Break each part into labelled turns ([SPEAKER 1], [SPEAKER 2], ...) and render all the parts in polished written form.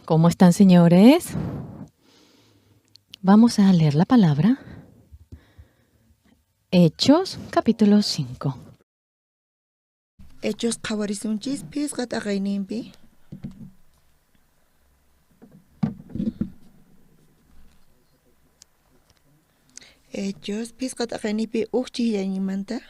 [SPEAKER 1] ¿Cómo están, señores? Vamos a leer la palabra. Hechos, capítulo 5.
[SPEAKER 2] Hechos qhawarisunchis phisqa t'aqayninpi. Hechos phisqa t'aqayninpi uj chijllayninmanta.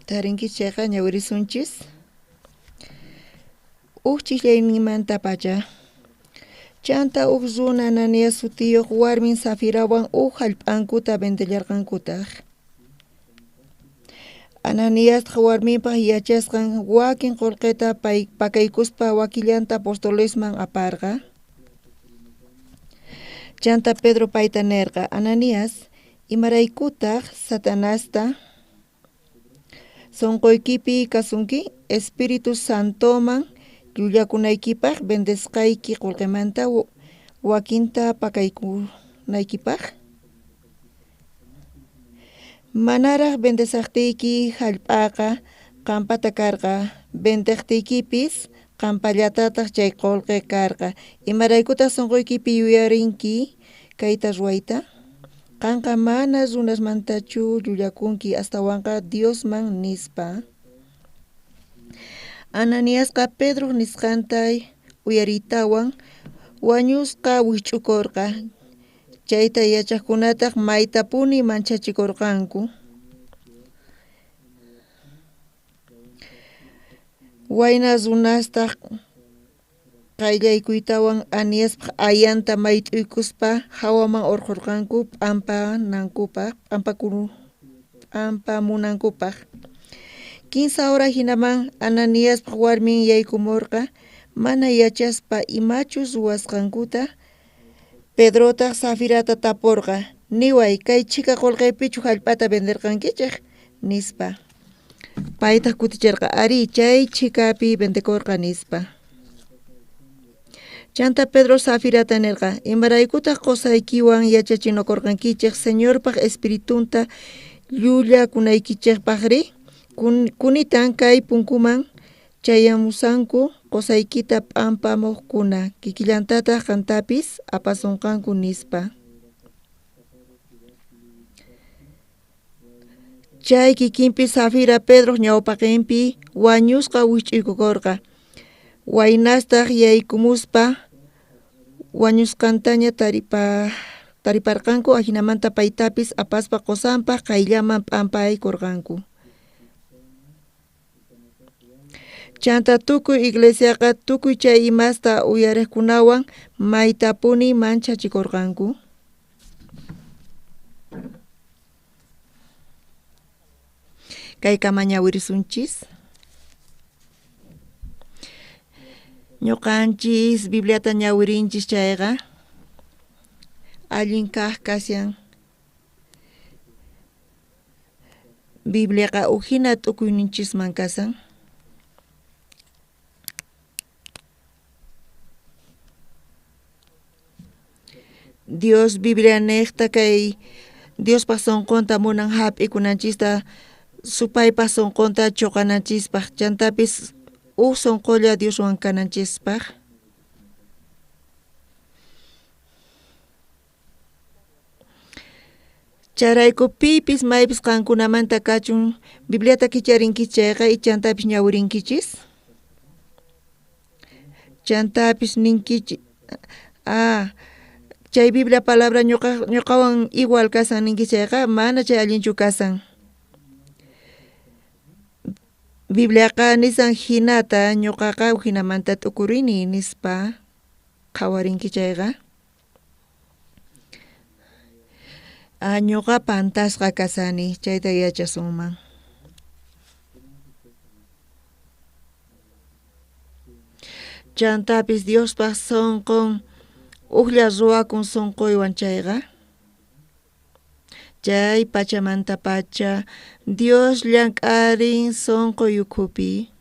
[SPEAKER 2] Tarinkichis chayqa ñawirisunchis. Uj chijllayninmantapacha. Chanta uj runa Ananías sutiyuq warmin Safirawan uj jallp'ankuta vendellarqankutaq. Ananiastaj warminpaj yachasqan wakin qullqita pakaykuspa wakillanta apostolesman aparqa. Chanta Pedro payta nerqa: Ananías, imaraykutaq Satanasta sonqoykipi kasunki Espíritu Santoman llullakunaykipaj vendesqayki qullqimanta wakinta pakaykunaykipaj? Manaraj vendesajtiyki jallp'aqa qampata karqa, vendejtiykipis qampallatataj chay qullqi karqa. Imaraykutaq sonqoykipi yuyarinki kayta ruwayta? Qanqa mana runasmantachu llullakunki, astawanqa Diosman, nispa. Ananiasqa Pedroj nisqanta uyariytawan wañusqa wijch'ukorqa. Chayta yachajkunataj maytapuni manchachikorqanku. Wayna runastaj qayllaykuytawan Ananiaspaj ayanta mayt'uykuspa jawaman urqhorqanku p'ampamunankupaj. Kinsa hora jinaman Ananiaspaj warmin yaykumorqa mana yachaspa imachus ruwasqankuta. Pedrotaj Safirata taporqa: Niway, kay chhika qullqipichu jallp'ata venderqankichej? Nispa. Paytaj kuticherqa: Arí, chay chhikapi vendekorqa, nispa. Chanta Pedro Safirata nerqa: Imaraykutaq qusaykiwan yachachinakorqankichej Señorpaj Espiritunta llullakunaykichejpajri? Kunitan kay punkuman chayamusanku qusaykita p'ampamojkuna, kikillantataj qantapis apasonqanku, nispa. Chay kikinpi Safira Pedroj ñawpaqenpi wañusqa wijch'uykukorqa. Waynastaj yaykumuspa wañusqantaña tariparqanku, ajinamanta paytapis apaspa qosanpaj qayllaman p'ampaykorqanku. Chanta tukuy iglesiaqa tukuy chay imasta uyarejkunawan maytapuni manchachikorqanku. Kaykama ñawirisunchis. Ñuqanchis Bibliata ñawirinchis chayqa allin kaj kashan. Bibliaqa ujina t'ukuyninchisman kasan. Dios Biblia nejta kay Diospaj sonqonta munan jap'ikunanchista, supaypaj sonqonta choqananchispaj, chantapis uj sonqolla Dioswan kananchispaj. Chayrayku pipis maypis qankunamanta kachun Bibliata kicharinkichis chayqa chantapis ñawirinkichis. Chantapis ninkichis chay Biblia palabra ñuqawan igual kasan ninkichis chayqa mana chay allinchu kasan. Bibliaqa nisan hinata ñuqaqa ujinamanta t'ukurini nispa qhawarinki chayqa. Ñuqa pantasqa kasani chayta yachasunman. Chantapis Diospaj sonqon ujlla ruwakun sonqoywan chayqa. Chay pachamantapacha Dios llank'arin sonqoy ukhupi.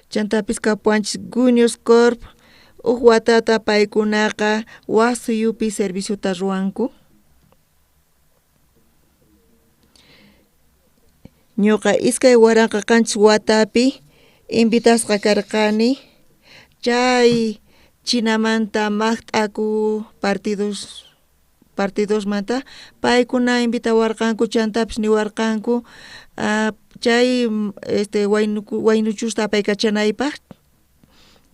[SPEAKER 2] Chantapis kapuwanchis Gunius Corp Uj watata paykunaqa waj suyupi serviciota ruwanku. Ñuqa 2007 watapi invitasqa karqani chay Chinamanta maqt'aku partidosmanta paykuna invitawarqanku chantapis niwarqanku chay waynuchusta apaykachanaypaj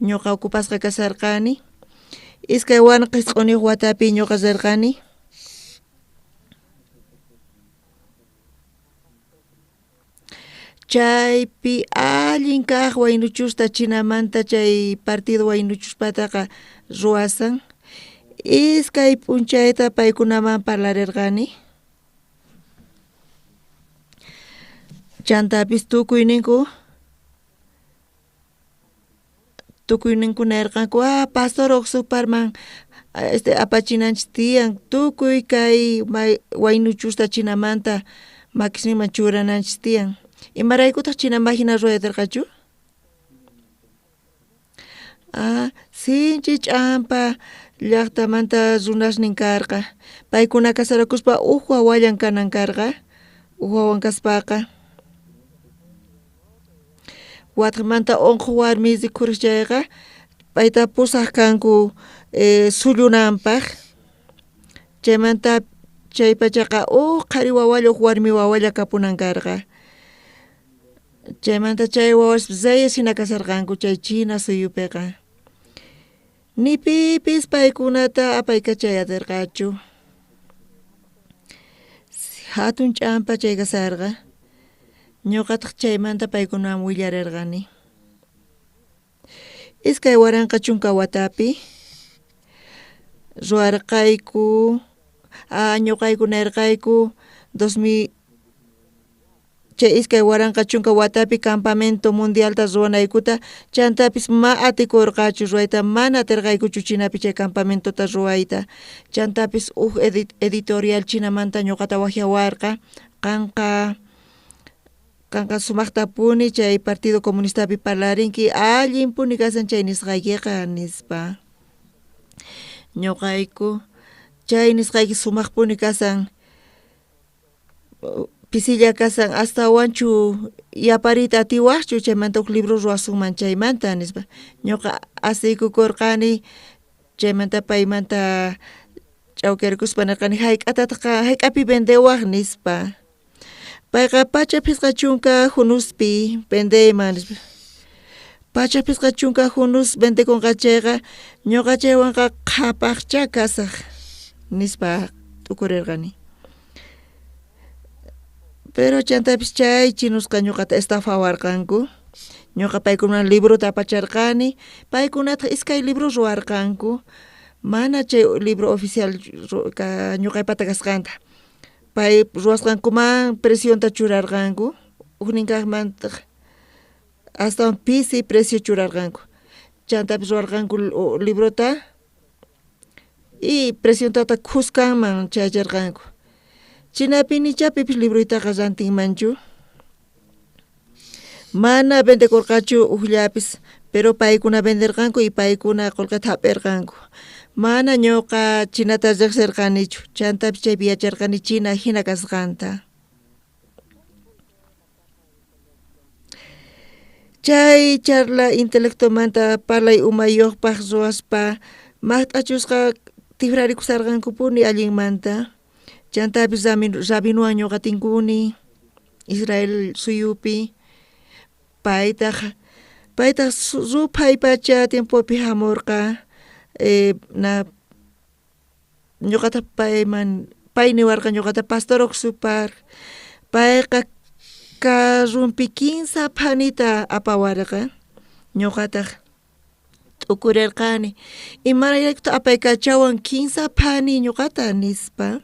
[SPEAKER 2] ñuqa ocupasqa kasharqani 2009 watapi ñuqa rirqani. Chaypi allin kaj waynuchusta Chinamanta chay partido waynuchuspataqa ruwasan iskay p'unchayta paykunaman parlarirqani. Chantapis tukuyninku nerqanku pastor Oxuparman apachinanchis tiyan tukuy kay waynuchusta Chinamanta makisninman churananchis tiyan. Imaraykutaq China majina ruway aterqachu? Sinchi ch'ampa llaqtamanta runasnin karqa paykuna kasarakuspa uj wawallan kanan karqa uj wawan kaspaqa watqamanta unquq warmi rikhuriq chayqa payta pusaq kanku sullunanpaq chaymanta chaypachaqa uj qhari wawalla uj warmi wawalla kapunan karqa chaymanta chay wawas reyes hina kasharqanku chay China suyupiqa ni pipis paykunata apaykachay aterqachu hatun ch'ampa chay kasharqa ñuqataq chaymanta paykunaman willarirqani. 2010 watapi ruwarqayku ñuqayku nerqayku chay 2010 watapi campamento mundialta ruwanaykuta chantapis ma atikurqachu ruwayta mana atirqaykuchu Chinapi chay campamentota ruwayta chantapis uj editorial Chinamanta ñuqata waqyawarqa qanqa sumaqtapuni chay partido comunistapi parlarinki allinpuni kashan chay nisqaykiqa nispa. Ñuqayku chay nisqayki sumaqpuni kashan pisilla kashan astawanchu yapariyta atiwaqchu chaymanta uj libro ruwasunman chaymanta nispa. Ñuqa asiykukurqani chaymanta paymanta ch'awkiyarikuspa nirqani hayk'atataq hayk'api vendewaq nispa. Payqa 150 hunuspi vendeyman nispa. 150 hunus vendekunqa chayqa ñuqa chaywanqa qhapaqcha kasaq nispa t'ukurirqani. Pero chantapis chay chinusqa ñuqata estafawarqanku ñuqa paykunaman librota apacharqani paykunataq iskay libro ruwarqanku mana chay libro oficial ñuqaypata kasqanta pay ruwasqankuman precionta churarqanku ujnin kaqmantaq astawan pisi precio churarqanku chantapis ruwarqanku librota y preciontataq khuskanman chayacharqanku chinapi nicha pipis libroytaqa rantinmanchu mana vendekurqachu ujllapis pero paykuna venderqanku y paykuna qullqita hap'irqanku mana ñuqa chinata riqsirqanichu chantapis chaypi yacharqani china hina kasqanta. Chay charla intelectomanta parlay umayuqpaq ruwaspa maqt'achusqa tikrarikusharqankupuni allinmanta chantapis rabinuwan ñuqa tinkuni Israel suyupi paytaq ruphay pacha tiempopi hamurqa ñuqataq pay niwarqa ñuqata pastor Oxupar payqa carrunpi 15 phanita apawarqa ñuqataq t'ukurirqani imaraykutaq apaykachawan 15 phani ñuqata nispa.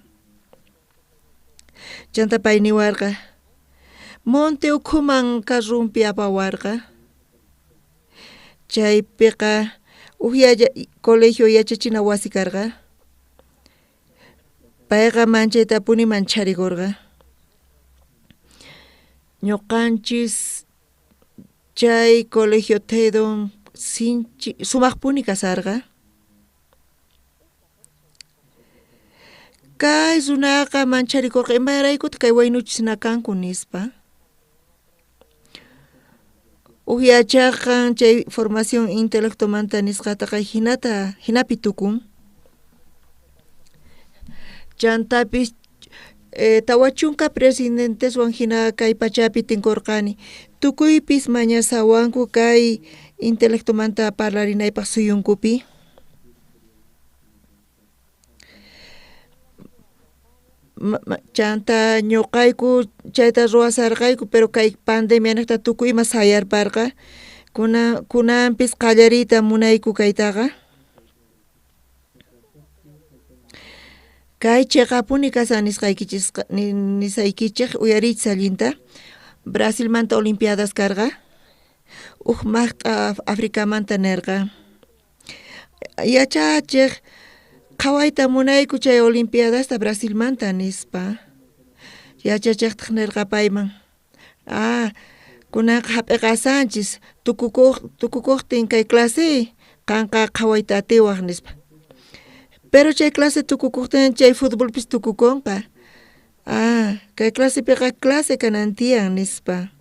[SPEAKER 2] Chanta pay niwarqa monte ukhuman carrunpi apawarqa chaypiqa uj colegio yachachina wasi karqa payqa manchaytapuni mancharikurqa ñuqanchis chay colegio Tedon Sinchi sumajpuni kasarqa. Kay runaqa mancharikorqa imaraykutaq kay waynuchis jina kanku nispa. Uj yachaqan chay formación intelectomanta nisqataqa jinata jinapi tukun. Chantapis 40 presidenteswan jina kay pachapi tinkorqani. Tukuypis mañasawanku kay intelectomanta parlarinaypaj suyunkupi. Chanta ñuqayku chayta ruwasarqayku pero kay pandemianejta tukuy ima sayarparqa. Kunanpis qallariyta munayku kaytaqa. Kay cheqapuni kasan nisqaykichisqa nisaykichej uyariychis allinta. Brasilmanta Olimpiadas karqa. Uj majt'a Africamanta nerqa. Yachachej qhawayta munayku chay Olimpiadasta Brasilmanta nispa. Yachachejtaj nerqa payman ah kunanqa jap'iqasanchis tukukojtin kay clase qanqa qhawayta atiwaj nispa. Pero chay clase tukukojtin chay futbolpis tukukonqa. Ah kay clasepiqa clase kanan tiyan nispa.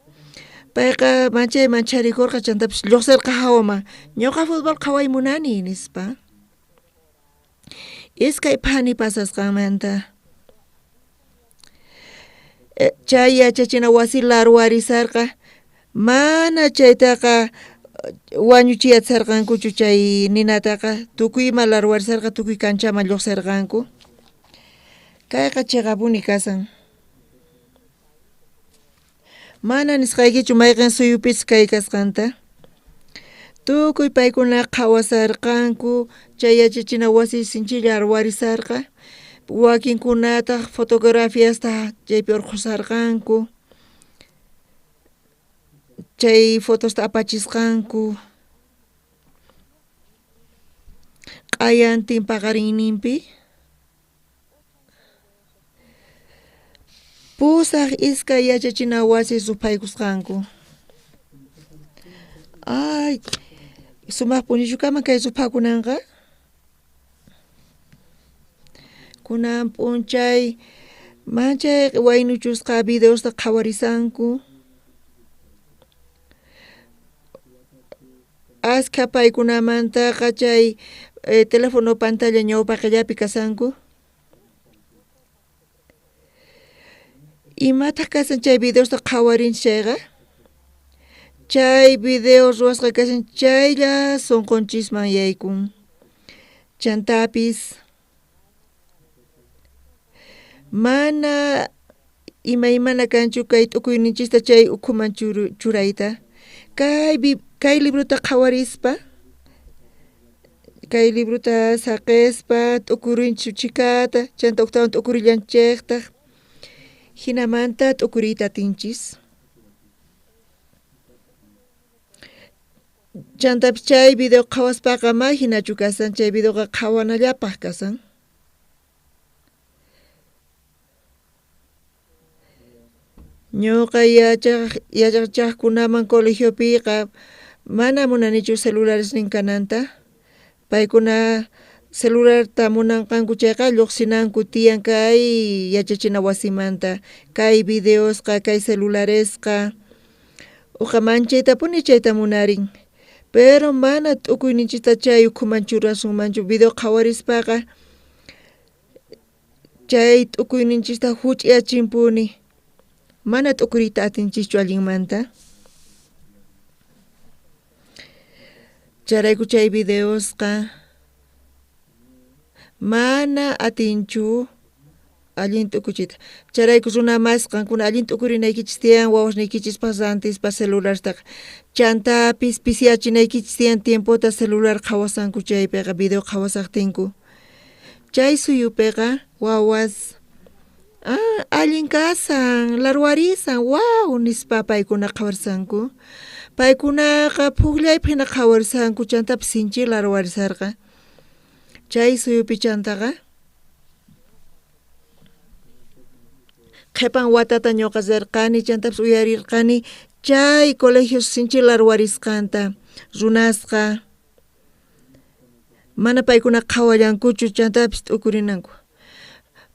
[SPEAKER 2] Payqa manchay mancharikorqa chantapis llojserqa jawaman ñuqa futbol qhaway munani nispa. Iskay phani pasasqanmanta chay yachachina wasi larwarisarqa mana chaytaqa wañuchiyacharqankuchu chay ninataqa tukuy ima larwarisarqa tukuy kanchaman llojserqanku. Kayqa cheqapuni kasan. Mana nisqaykichu mayqen suyupis kay kasqanta. Tukuy paykuna qhawasarqanku chay yachachina wasi sinchi larwarisarqa. Wakinkunataq fotografiasta chaypi urqhusarqanku. Chay fotosta apachisqanku. Q'ayantin paqarinninpi 82 yachachina wasi ruphaykusqanku. Ay, sumajpunichu kanman kay ruphakunanqa? Kunan p'unchay manchay waynuchusqa videosta qhawarisanku. Askha paykunamantaqa chay teléfono pantalla ñawpaqellapi kasanku. Imataq kasan chay videosta qhawarinchis chayqa? Chay video ruwasqa kashan chaylla sunqunchisman yaykun. Chantapis mana imaymana kanchu kay t'ukuyninchista chay ukhuman churayta. Kay librota qhawarispa, kay librota saqespa t'ukurinchis chhikata, chanta ujtawan t'ukurillanchejtaj. Jinamanta t'ukuriyta atinchis. Chantapis chay video qhawaspaqa ma jinachu kasan, chay videoqa qhawanallapaj kasan. Ñuqa yachachajkunaman colegiopiqa mana munanichu celularesnin kananta. Paykuna celularta munanqanku chayqa lluqsinanku tiyan kay yachachina wasimanta. Kay videosqa, kay celularesqa. Uqa manchaytapuni chayta munarin. Pero mana t'ukuyninchista chay ukhuman churasunmanchu video qhawarispaqa chay t'ukuyninchista huch'iyachinpuni. Mana t'ukuriyta atinchischu allinmanta. Chayrayku chay videosqa mana atinchu allin t'ukuchiyta. Chayrayku runa mas qankuna allin t'ukurinaykichis tiyan wawasniykichispaj rantispa celulartaqa. Chantapis pisiyachinaykichis tiyan tiempota celular qhawasanku chaypiqa video qhawasaqtinku. Chay suyupiqa wawas allin kasan, larwarisan, waw nispa paykuna qhawarsanku. Paykunaqa phujllaypaj hina qhawarsanku chantapis sinchi larwarisarqa. Chay suyupi chantaqa qhipan watata ñuqa rirqani chantapis uyarirqani chay colegios sinchi larwarisqanta. Runasqa mana paykuna qhawallankuchu chantapis t'ukurinanku.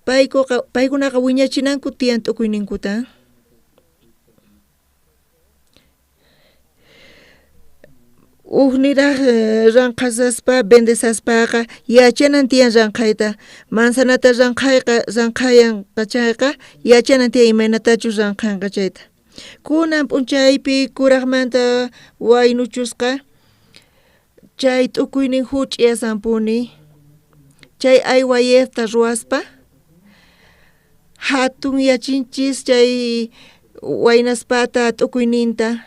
[SPEAKER 2] Paykuqa paykunaqa wiñachinanku tiyan t'ukuyninkuta. Ujniraj ranqhasaspa vendesaspaqa yachanan tiyan ranqhayta. Manzanata ranqhayqa ranqhayanqa chayqa yachanan tiyan imaynatachus ranqhanqa chayta. Kunan p'unchaypi kurajmanta waynuchusqa chay t'ukuynin juch'iyasanpuni chay aywayejta ruwaspa jatunyachinchis chay waynaspata t'ukuyninta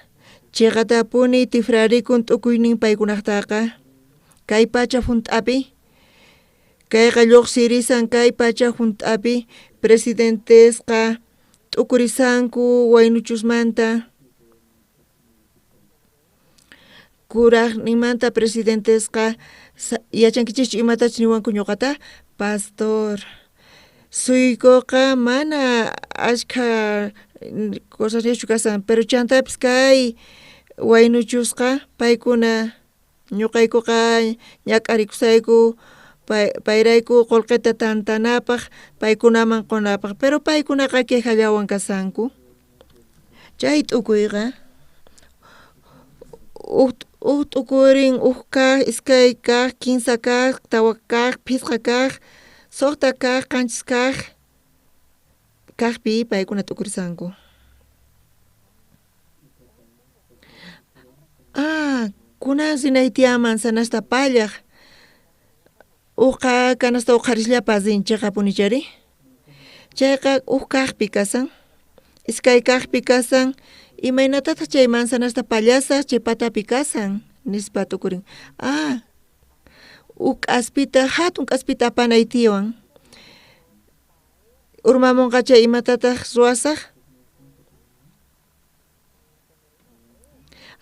[SPEAKER 2] cheqatapuni tifrarikun t'ukuynin paykunajtaqa kay pacha junt'api kayqa lluqsirisan kay pacha junt'api presidentesqa t'ukurisanku waynuchusmanta kurajninmanta presidentesqa yachankichischu imatachus niwanku ñuqata pastor suykuqa mana ashkha cosasniyuqchu kasan pero chantapis kay waynuchusqa paykuna ñuqaykuqa ñak'arikusayku payrayku qullqita tantanapaq paykunaman qunapaq pero paykunaqa quejallawan kasanku chay t'ukuyqa uj t'ukurin uj kaj iskay kaj kinsa kaj tawa kaj phisqa kaj suqta kaj qanchis kaj kajpi paykuna t'ukurisanku. Ah, kunan rinay tiyan manzanasta pallaq uqa canasta uqharisllapa rin chiqapunichari chayqa uj kaqpi kasan iskay kaqpi kasan imaynatataq chay manzanasta pallasaq chay patapi kasan nispa t'ukurin ah uj k'aspita jatun k'aspita apanay tiyuwan urmamunqa chay imatataq ruwasaq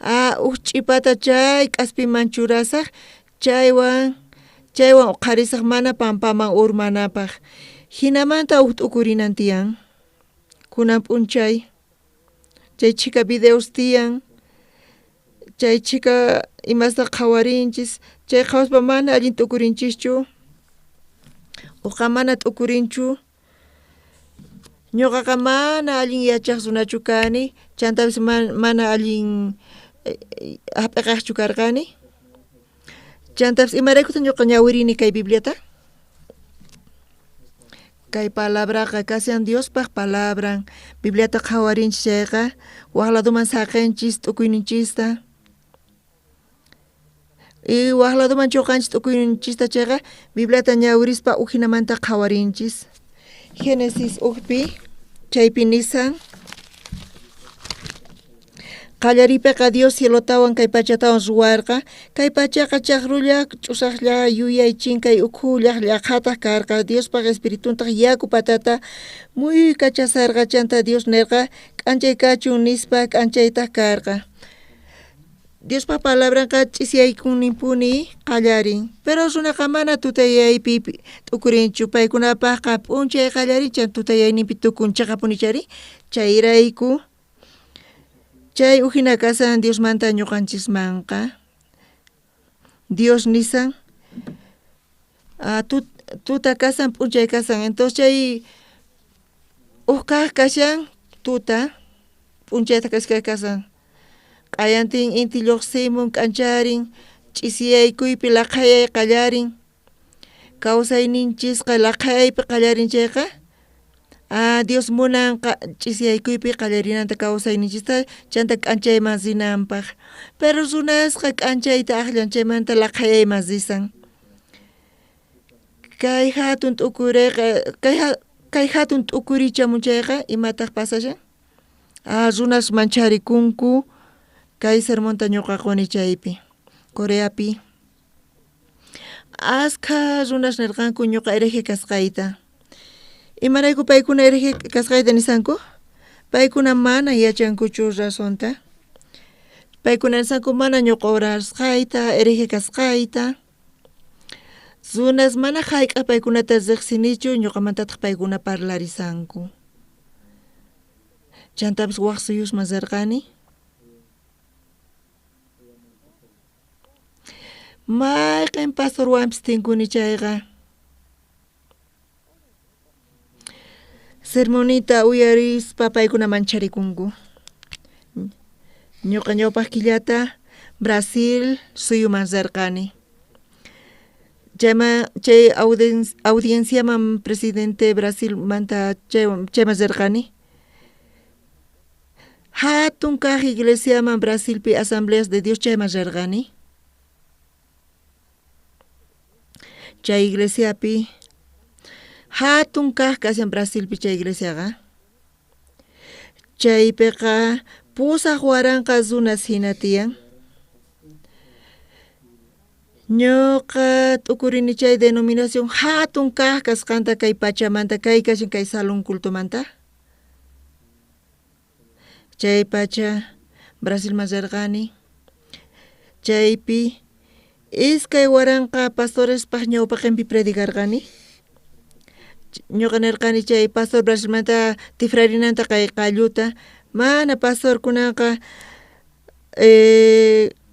[SPEAKER 2] ah uj ch'ipata chay k'aspiman churasaq chaywan chaywan uqharisaq mana pampaman urmanapaq jinamanta uj t'ukurinan tiyan kunan p'unchay chay chhika videos tiyan chay chhika imasta qhawarinchis chay qhawaspa mana allin t'ukurinchischu uqa mana t'ukurinchu ñuqaqa mana allin yachaq runachu kani chantapis mana allin hap'iqaqchu karqani chantapis imaraykutaq ñuqa ñawirini kay Bibliata kay palabraqa kashan Diospaq palabran Bibliata qhawarinchis chayqa waq ladoman saqenchis t'ukuyninchista y waq ladoman chuqanchis t'ukuyninchista chayqa Bibliata ñawirispa ujinamanta qhawarinchis Génesis ujpi chaypi nisan qallariypiqa Dios cielotawan kay pachatawan ruwarqa kay pachaqa chaqrulla ch'usaqlla yuyay chinkay ukhullaq llaqhataq karqa Diospaq espirituntaq yaku patata muyuykachasarqa chanta Dios nerqa k'anchay kachun nispa k'anchaytaq karqa Diospaq palabranqa ch'isiyaykunninpuni qallarin pero runaqa mana tutayaypi t'ukurinchu paykunapaqqa p'unchay qallarin chay tutayayninpi tukun chiqapunichari chayrayku chay ujina kasan Diosmanta ñuqanchismanqa Dios nisan tuta kasan p'unchay kasan entonces chay uj kaj kashan tuta p'unchaytaq iskay kasan q'ayantin inti lluqsimun k'ancharin ch'isiyaykuypi laqhayay qallarin kawsayninchisqa laqhayaypi qallarin chayqa ah Dios munanqa ch'isiyaykuypi qallarinanta kawsayninchista chanta k'anchayman rinanpaq pero runasqa k'anchayta aqllan chaymanta laqhayayman risan kay jatun t'ukuriyqa kay jatun t'ukurichamun chayqa imataq pasashan ah runas mancharikunku kay sermonta ñuqa quni chaypi Coreapi askha runas nirqanku ñuqa hereje kasqayta imarayku paykuna hereje kasqayta nisanku paykuna mana yachankuchu razonta paykuna nisanku mana ñuqa orasqayta hereje kasqayta runas mana jayk'aq paykunata riqsinichu ñuqamantataq paykuna parlarisanku chantapis waq suyusman rirqani. Mayqen pastorwanpis tinkuni chayqa, sermonita uyarispa paykuna mancharikunku. Ñuqa ñawpaq killata Brasil suyuman rirqani. Chayman chay audienciaman presidente Brasilmanta chayman rirqani. Hatun kaq iglesiaman Brasilpi Asambleas de Dios chayman rirqani. Chay iglesiapi hatun kaq kashan Brasilpi chay iglesiaqa. Chaypiqa 8000 runas hina tiyan. Ñuqa t'ukurini chay denominación hatun kaq kasqanta kay pachamanta kay kashan kay salón cultomanta. Chay pacha Brasilman rirqani. Chaypi 2000 pastorespaq ñawpaqinpi predicarqani. Ñuqa nirqani chay pastor Brasilmanta tifrarinanta kay qalluta, mana pastorkunaqa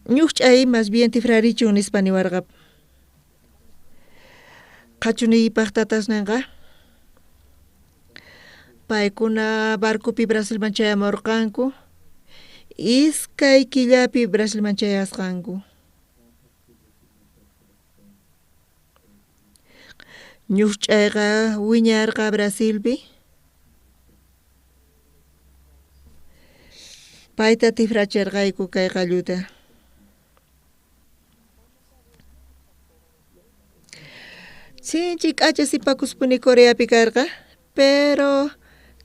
[SPEAKER 2] ñuqch'ay más bien tifrarichun nispa niwarqa. Qhachuniypaq tatasninqa paykuna barcopi Brasilman chayamurqanku, 2 killapi Brasilman chayasqanku. Ñuqch'ayqa wiñarqa Brasilpi. Payta tifrachirqayku kay qalluta. Sinchi k'acha sipakuspuni Coreapi karqa, pero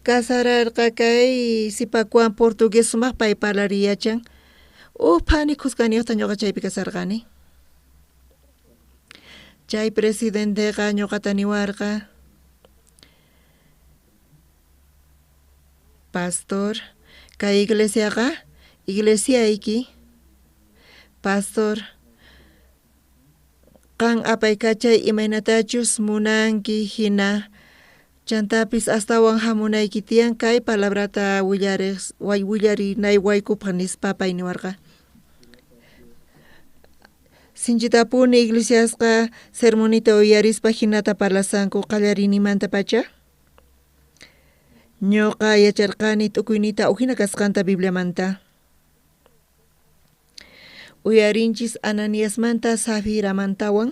[SPEAKER 2] casararqa kay sipakuwan portugués sumaq pay parlari yachan. Uj phani khuskaniyuqta ñuqa chaypi kasarqani. Chay presidenteqa ñuqata niwarqa, pastor, kay iglesiaqa iglesiayki, pastor, qan apaykachay imaynatachus munanki hina, chantapis astawan hamunayki tiyan kay palabrata willariwanaykupaq nispa pay niwarqa. Sinchitapuni iglesiasqa sermonita uyarispa hinata parlasanku qallariyninmantapacha. Ñuqa yacharqani t'ukuynita ujina kasqanta Bibliamanta. Uyarinchis Ananiasmanta Safiramantawan.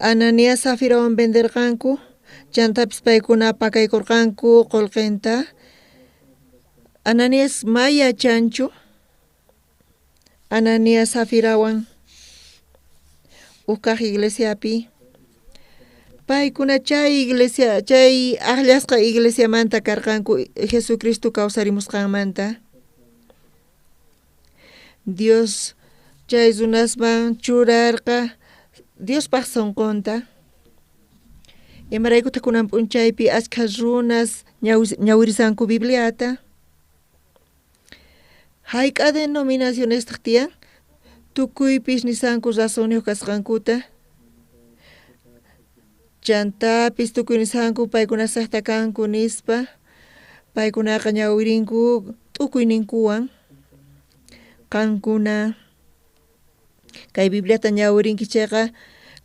[SPEAKER 2] Ananías Safirawan venderqanku, chantapis paykuna pakaykurqanku qullqinta. Ananías ma yachanchu. Ananías Safirawan uj kaq iglesiapi. Paykuna chay iglesia, chay aqllasqa iglesiamanta karqanku Jesucristo kawsarimusqanmanta. Dios chay runasman churarqa Diospaq sunqunta. Imaraykutaq kunan p'unchaypi achkha runas ñawirisanku Bibliata. Hayk'a denominacionestaq tiyan, tukuypis nisanku razonniyuq kasqankuta. Chantapis tukuy nisanku paykuna secta kanku nispa, paykunaqa ñawirinku t'ukuyninkuwan. Qankuna kay Bibliata ñawirinki chayqa,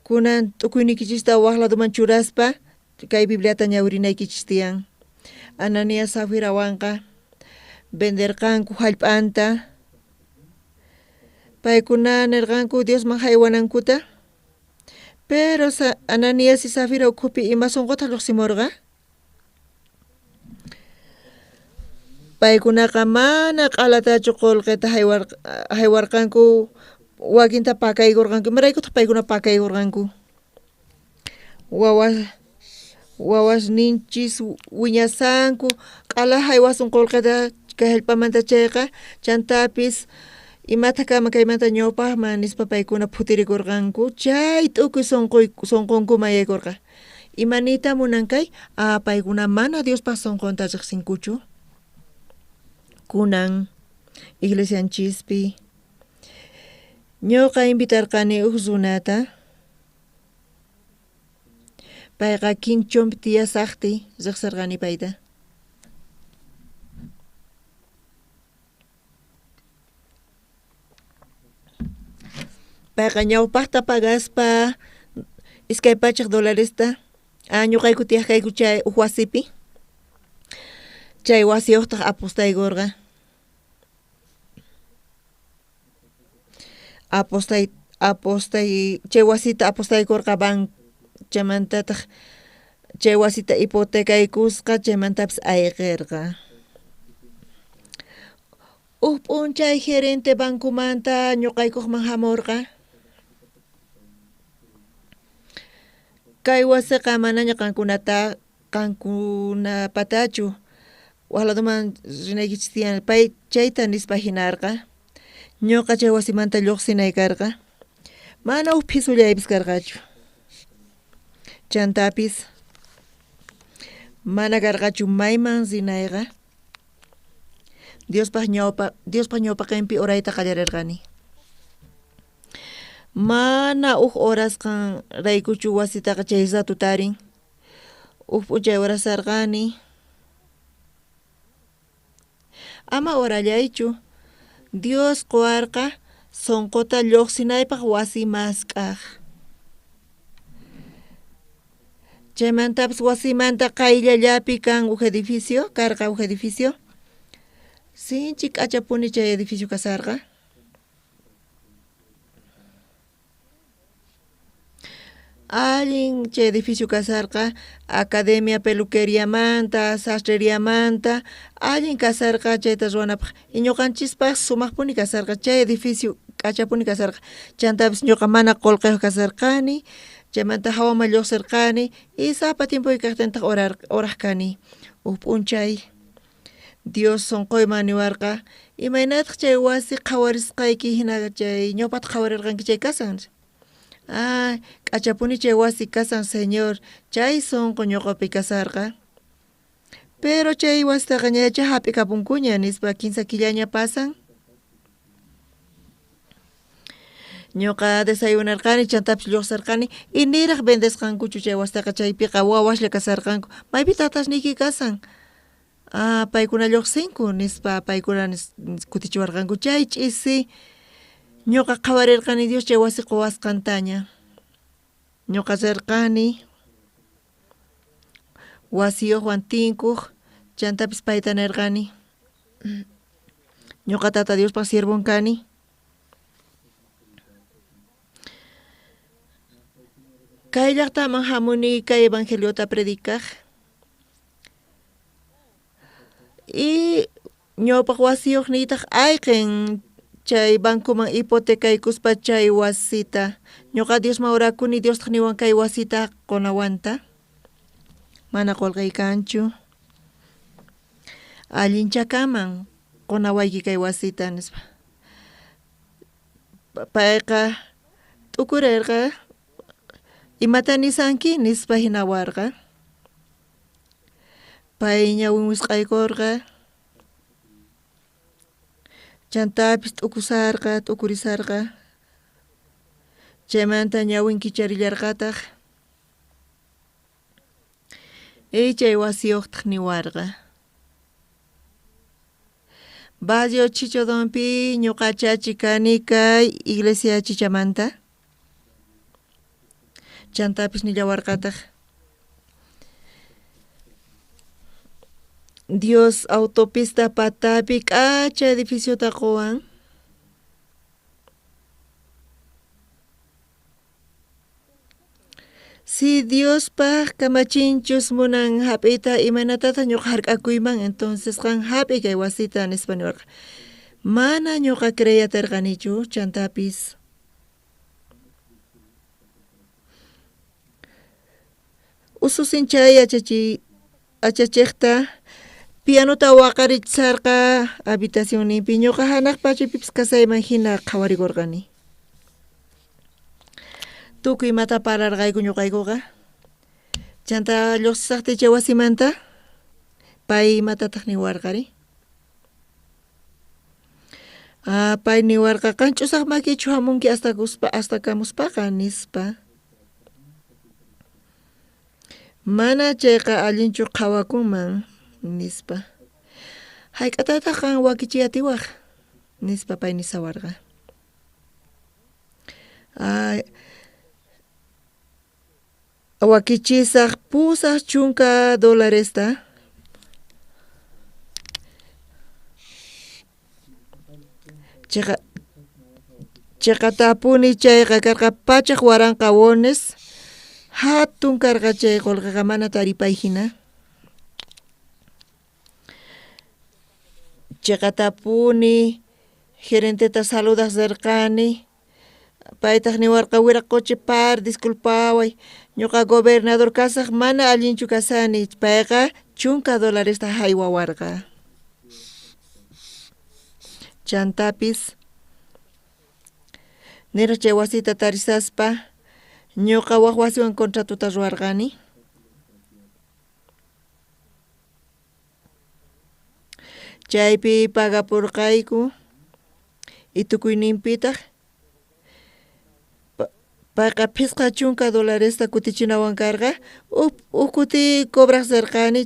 [SPEAKER 2] kunan t'ukuyniykichista waq ladoman churaspa kay Bibliata ñawirinaykichis tiyan. Ananías Safirawanqa venderqanku hallp'anta. Paykuna nirqanku Diosman haywanankuta. Pero Ananías y Safira ukhupi ima sunquta lluqsimurqa. Paykunaqa mana q'alatachu qullqita haywarqanku, wakinta pakaykurqanku. Imaraykutaq paykuna pakaykurqanku? Wawasninchis wiñasanku q'ala haywasun qullqita kay hallp'amanta chayqa, chantapis imata kama kaymanta ñawpaqman nispa paykuna phutirikurqanku. Chay t'ukuy sunqunkuman yaykurqa. Ima niyta munan kay? Paykuna mana Diospaq sunqunta riqsinkuchu. Kunan iglesianchispi ñuqa invitarqani uj runata. Payqa Quinchonpi tiyasaqti riqsirqani payta. Payqa ñawpajta pagaspa $200 ñuqayku tiyaj kayku chay uj wasipi. Chay wasiyuqtaq apostaykurqa. Chay wasita apostaykurqa banco chaymantataq chay wasita hipotecaykusqa chaymantapis ayqirqa. Uj p'unchay gerente bancomanta ñuqaykuqman hamurqa. Kay wasiqa manaña qankunapatachu waj ladoman rinaykichis tiyan pay chayta nispa hinarqa. Ñuqa chay wasimanta lluqsinay karqa. Mana uj phisullaypis karqachu. Chantapis mana karqachu mayman rinayqa. Diospaq ñawpaqinpi orayta qallarirqani. Mana uj orasqanraykuchu wasitaqa chay rato tarin. Uj p'unchay orasarqani. Ama orallaychu. Dios quwarqa sunquta lluqsinaypaq wasi mask'aj. Chaymantapis wasimanta qayllallapi kan uj edificio, karqa uj edificio. Sinchi k'achapuni chay edificio kasarqa. Allin chay edificio kasarqa academia peluqueriamanta, sastreriamanta, allin kasarqa chayta ruwanapaq. Y ñuqanchispaq sumaqpuni kasarqa chay edificio k'achapuni kasarqa. Chantapis ñuqa mana qullqiyuq kasarqani, chaymanta hawaman lluqsirqani y sapa tiempoy kaqtintaq oraq kani. Uj p'unchay Dios sunquyman niwarqa imaynataq chay wasi qhawarisqayki hina chay ñawpaqta qhawarirqanki chay kasan. Ah, k'achapuni chay wasi kasan Señor, chay sunqu ñuqapi kasarqa. Pero chay wasitaqa ñacha hap'ikapunkuña nispa 15 killaña pasan. Ñuqa desayunarqani chantapis lluqsirqani y niraq vendesqankuchu chay wasitaqa chaypiqa wawaslla kasarqanku. Maypi tatasniyki kasan? Ah, paykuna lluqsinku nispa paykuna kutichiwarqanku chay ch'isi ñuqa qhawarirqani Dios chay wasi quwasqantaña. Ñuqa rirqani wasiyuqwan tinkuq chantapis payta nirqani. Ñuqa Tata Diospaq siervon kani. Kay llaqtaman hamuni kay evangeliota predicaj. Y ñawpaq wasiyuqniytaq ayqin chay bancoman hipotecaykuspa chay wasita. Ñuqa Diosman orakuni Diostaq niwan kay wasita qunawanta. Mana qullqiy kanchu. Allinchakaman qunawayki kay wasita nispa. Payqa t'ukurirqa imata nisanki nispa hinawarqa. Pay ñawin wisq'aykurqa. Chantapis t'ukusarqa, t'ukurisarqa. Chaymanta ñawin kicharillarqataq. Y chay wasiyuqtaq niwarqa. Barrio Chichodonpi ñuqa chachi kani kay iglesia chichamanta. Chantapis nillawarqataq. Dios autopista patapi k'acha edificiota quwan. Si Diospaq kamachinchus munan hap'iyta imaynatataq ñuqa hark'akuyman entonces qan hap'iy kay wasita nispa niwarqa. Mana ñuqa creyatirqanichu chantapis. Ususin chay achachiqta pianota waqarichisarqa habitacionninpi ñuqa hanaq pachapipis kasayman hina qhawarikurqani. Tukuy imata pararqayku ñuqaykuqa. Chanta lluqsisaqtay chay wasimanta pay imatataq niwarqari. Ah, pay niwarqa qan ch'usaq makichu hamunki astakamuspaqa nispa. Mana chayqa allinchu qhawakunman nispa. Hayk'atataq qan wakichiy atiwaq nispa pay nisawarqa. Wakichisaj 80 dolaresta. Cheqatapuni chayqa karqa 100,000 wones, hatun karqa chay qolqeqa mana taripay hina. Cheqatapuni gerenteta saludaj rirqani, paytaj niwarqa wiraqochi par disculpaway, ñuqa gobernador kasaj mana allinchu kasani, payqa 10 dolaresta haywawarqa. Chantapis niraj chay wasita tarisaspa ñuqa waj wasiwan contratota ruwarqani. Chaypi pagapurqayku y tukuyninpitaq payqa 50 dolaresta kutichinawan karqa, uj kuti cobraj rirqani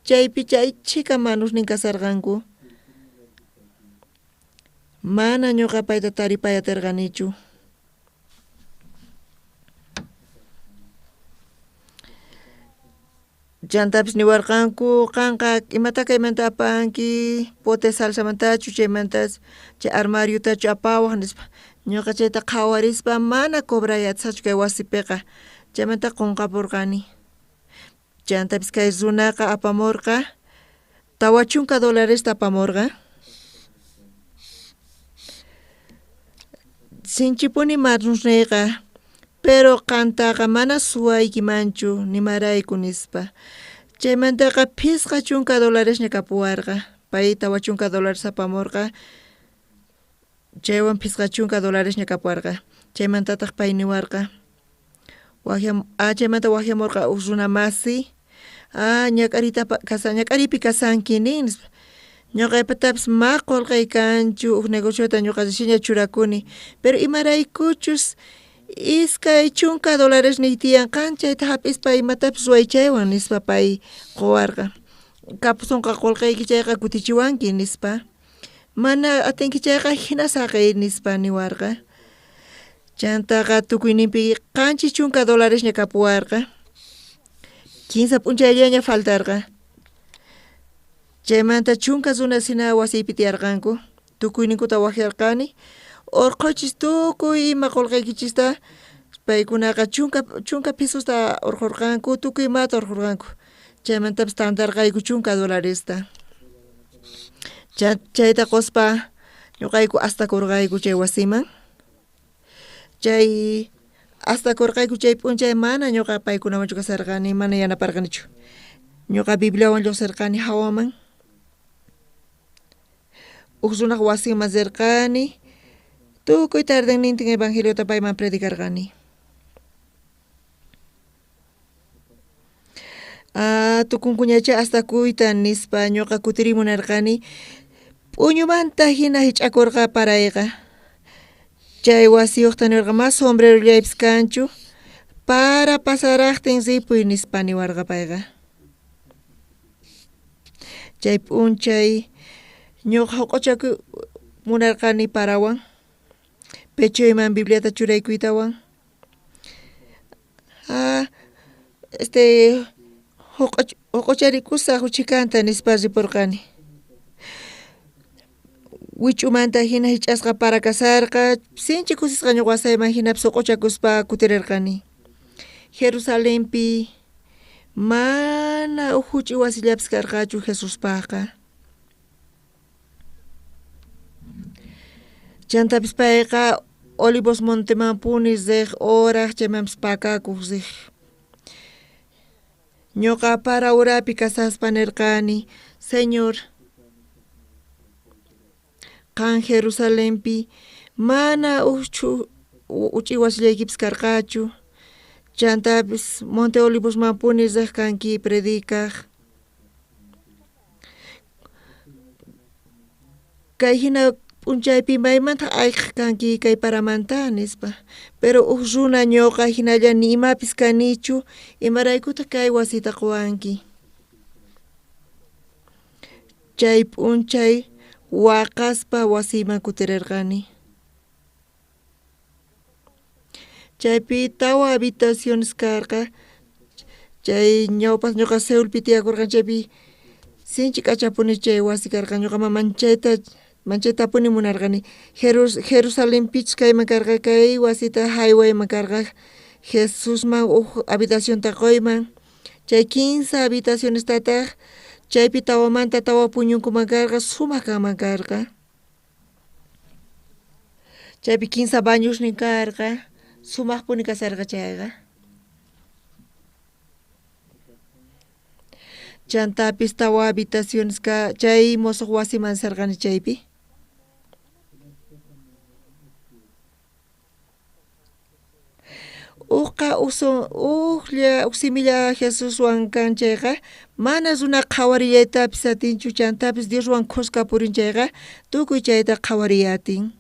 [SPEAKER 2] chaypi chay chhika manusnin kasarqanku. Mana ñuqa payta taripay atirqanichu. Chantapis niwarqanku qanqa imata kaymanta apanki, pote salsamantachu chaymantas chay armariotachu apawaj nispa. Ñuqa chayta qhawarispa mana cobray atisaqchu kay wasipiqa, chaymanta qunqapurqani. Chantapis kay runaqa apamurqa 40 dolaresta apamurqa. Sinchipuni manusniyqa, pero qantaqa mana suwaykimanchu nimarayku nispa. Chaymantaqa 50 dolaresña kapuwarqa, pay 40 dólares apamurqa, chaywan 50 dolaresña kapuwarqa. Chaymantataq pay niwarqa, chaymanta wajyamurqa uj runa masi, ñak'ariypi kasanki nin nispa. Ñuqaypatapis ma qolqey kanchu, uj negociota ñuqa recién churakuni, pero imaraykuchus 20 dólares niy tiyan, qan chayta hap'ispa imatapis ruway chaywan nispa pay quwarqa. Kapusonqa qolqeyki chayqa kutichiwanki nispa, mana atinki chayqa hina saqey nispa niwarqa. Chantaqa tukuyninpi 70 dolaresña kapuwarqa, 15 p'unchayllaña faltarqa. Chaymanta 10 runas hina wasiypi tiyarqanku, tukuyninkuta wajyarqani, urqhuchis tukuy ima qolqeykichista, paykunaqa 10 pesosta urqhurqanku, tukuy imata urqhurqanku. Chaymantapis tantarqayku 10 dolaresta. Chayta quspa ñuqayku astakurqayku chay wasiman. Chay astakurqayku chay p'unchay mana ñuqa paykunawanchu kasarqani, mana yanaparqanichu. Ñuqa Bibliawan lluqsirqani hawaman. Uj runaq wasinman rirqani, tukuy tardennintin evangeliota payman predicarqani. Tukunkuñachá astakuyta nispa ñuqa kutirimunarqani, p'uñumanta hina hich'akurqa parayqa. Chay wasiyuqta nirqa ma sombrerollaypis kanchu, para pasaraqtin ripuy nispa niwarqa payqa. Chay p'unchay ñuqa huq'uchakuy munarqani parawan, pechoyman Bibliata churaykuytawan. Huq'ucharikusaq uchhikanta nispa ripurqani. Wich'umanta hina hich'asqa para kasarqa, sinchi kusisqa ñuqa wasayman hinapis huq'uchakuspa kutirirqani. Jerusalenpi mana uj huch'uy wasillapis karqachu Jesuspaqqa. Chantapis payqa Olivos montemanpuni riq oraj, chaymanpis pakakuq riq. Ñuqa para urapi kasaspa nirqani, Señor, qan Jerusalenpi mana uj uch'i wasillaykipis karqachu, chantapis Monte Olivosmanpuni riq kanki predicaj. Kay hina p'unchaypi maymantaq ayqej kanki kay paramanta nispa. Pero uj runa ñuqa hinalla ni imapis kanichu, imaraykutaq kay wasita quwanki. Chay p'unchay waqaspa wasiyman kutirirqani. Chaypi tawa habitaciones karqa. Chay ñawpaj ñuqa Seulpi tiyakurqani chaypi sinchi k'achapuni chay wasi karqa. Ñuqaman manchayta manchaytapuni munarqani. Jerusalenpichus kayman karqa kay wasita jaywayman karqa Jesusman uj habitacionta quyman. Chay kinsa habitacionestataj chaypi tawamanta tawa puñunkuman karqa sumaq kanman karqa. Chaypi kinsa bañosnin karqa sumaqpuni kasarqa chayqa. Chantapis tawa habitaciones ka chay mosoq wasiman sarqani chaypi. Ujqa ujlla uj similla Jesuswan kan chayqa mana runa qhawarillaytapis atinchu chantapis Dioswan khuska purin chayqa tukuy chayta qhawariy atin.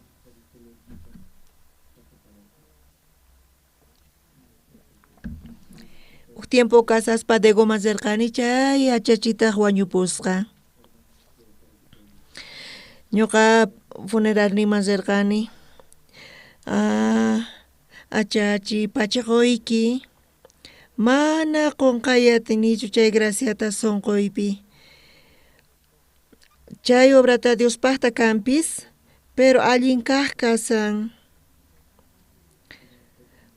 [SPEAKER 2] Uj tiempo kasaspa Daeguman rirqani chay yachachitaq wañupusqa. Ñuqa funeralninman rirqani. Achachi pachaquyki mana qunqay atinichu chay graciata sunquypi. Chay obrata Diospaqta kanpis pero allin kaq kasan.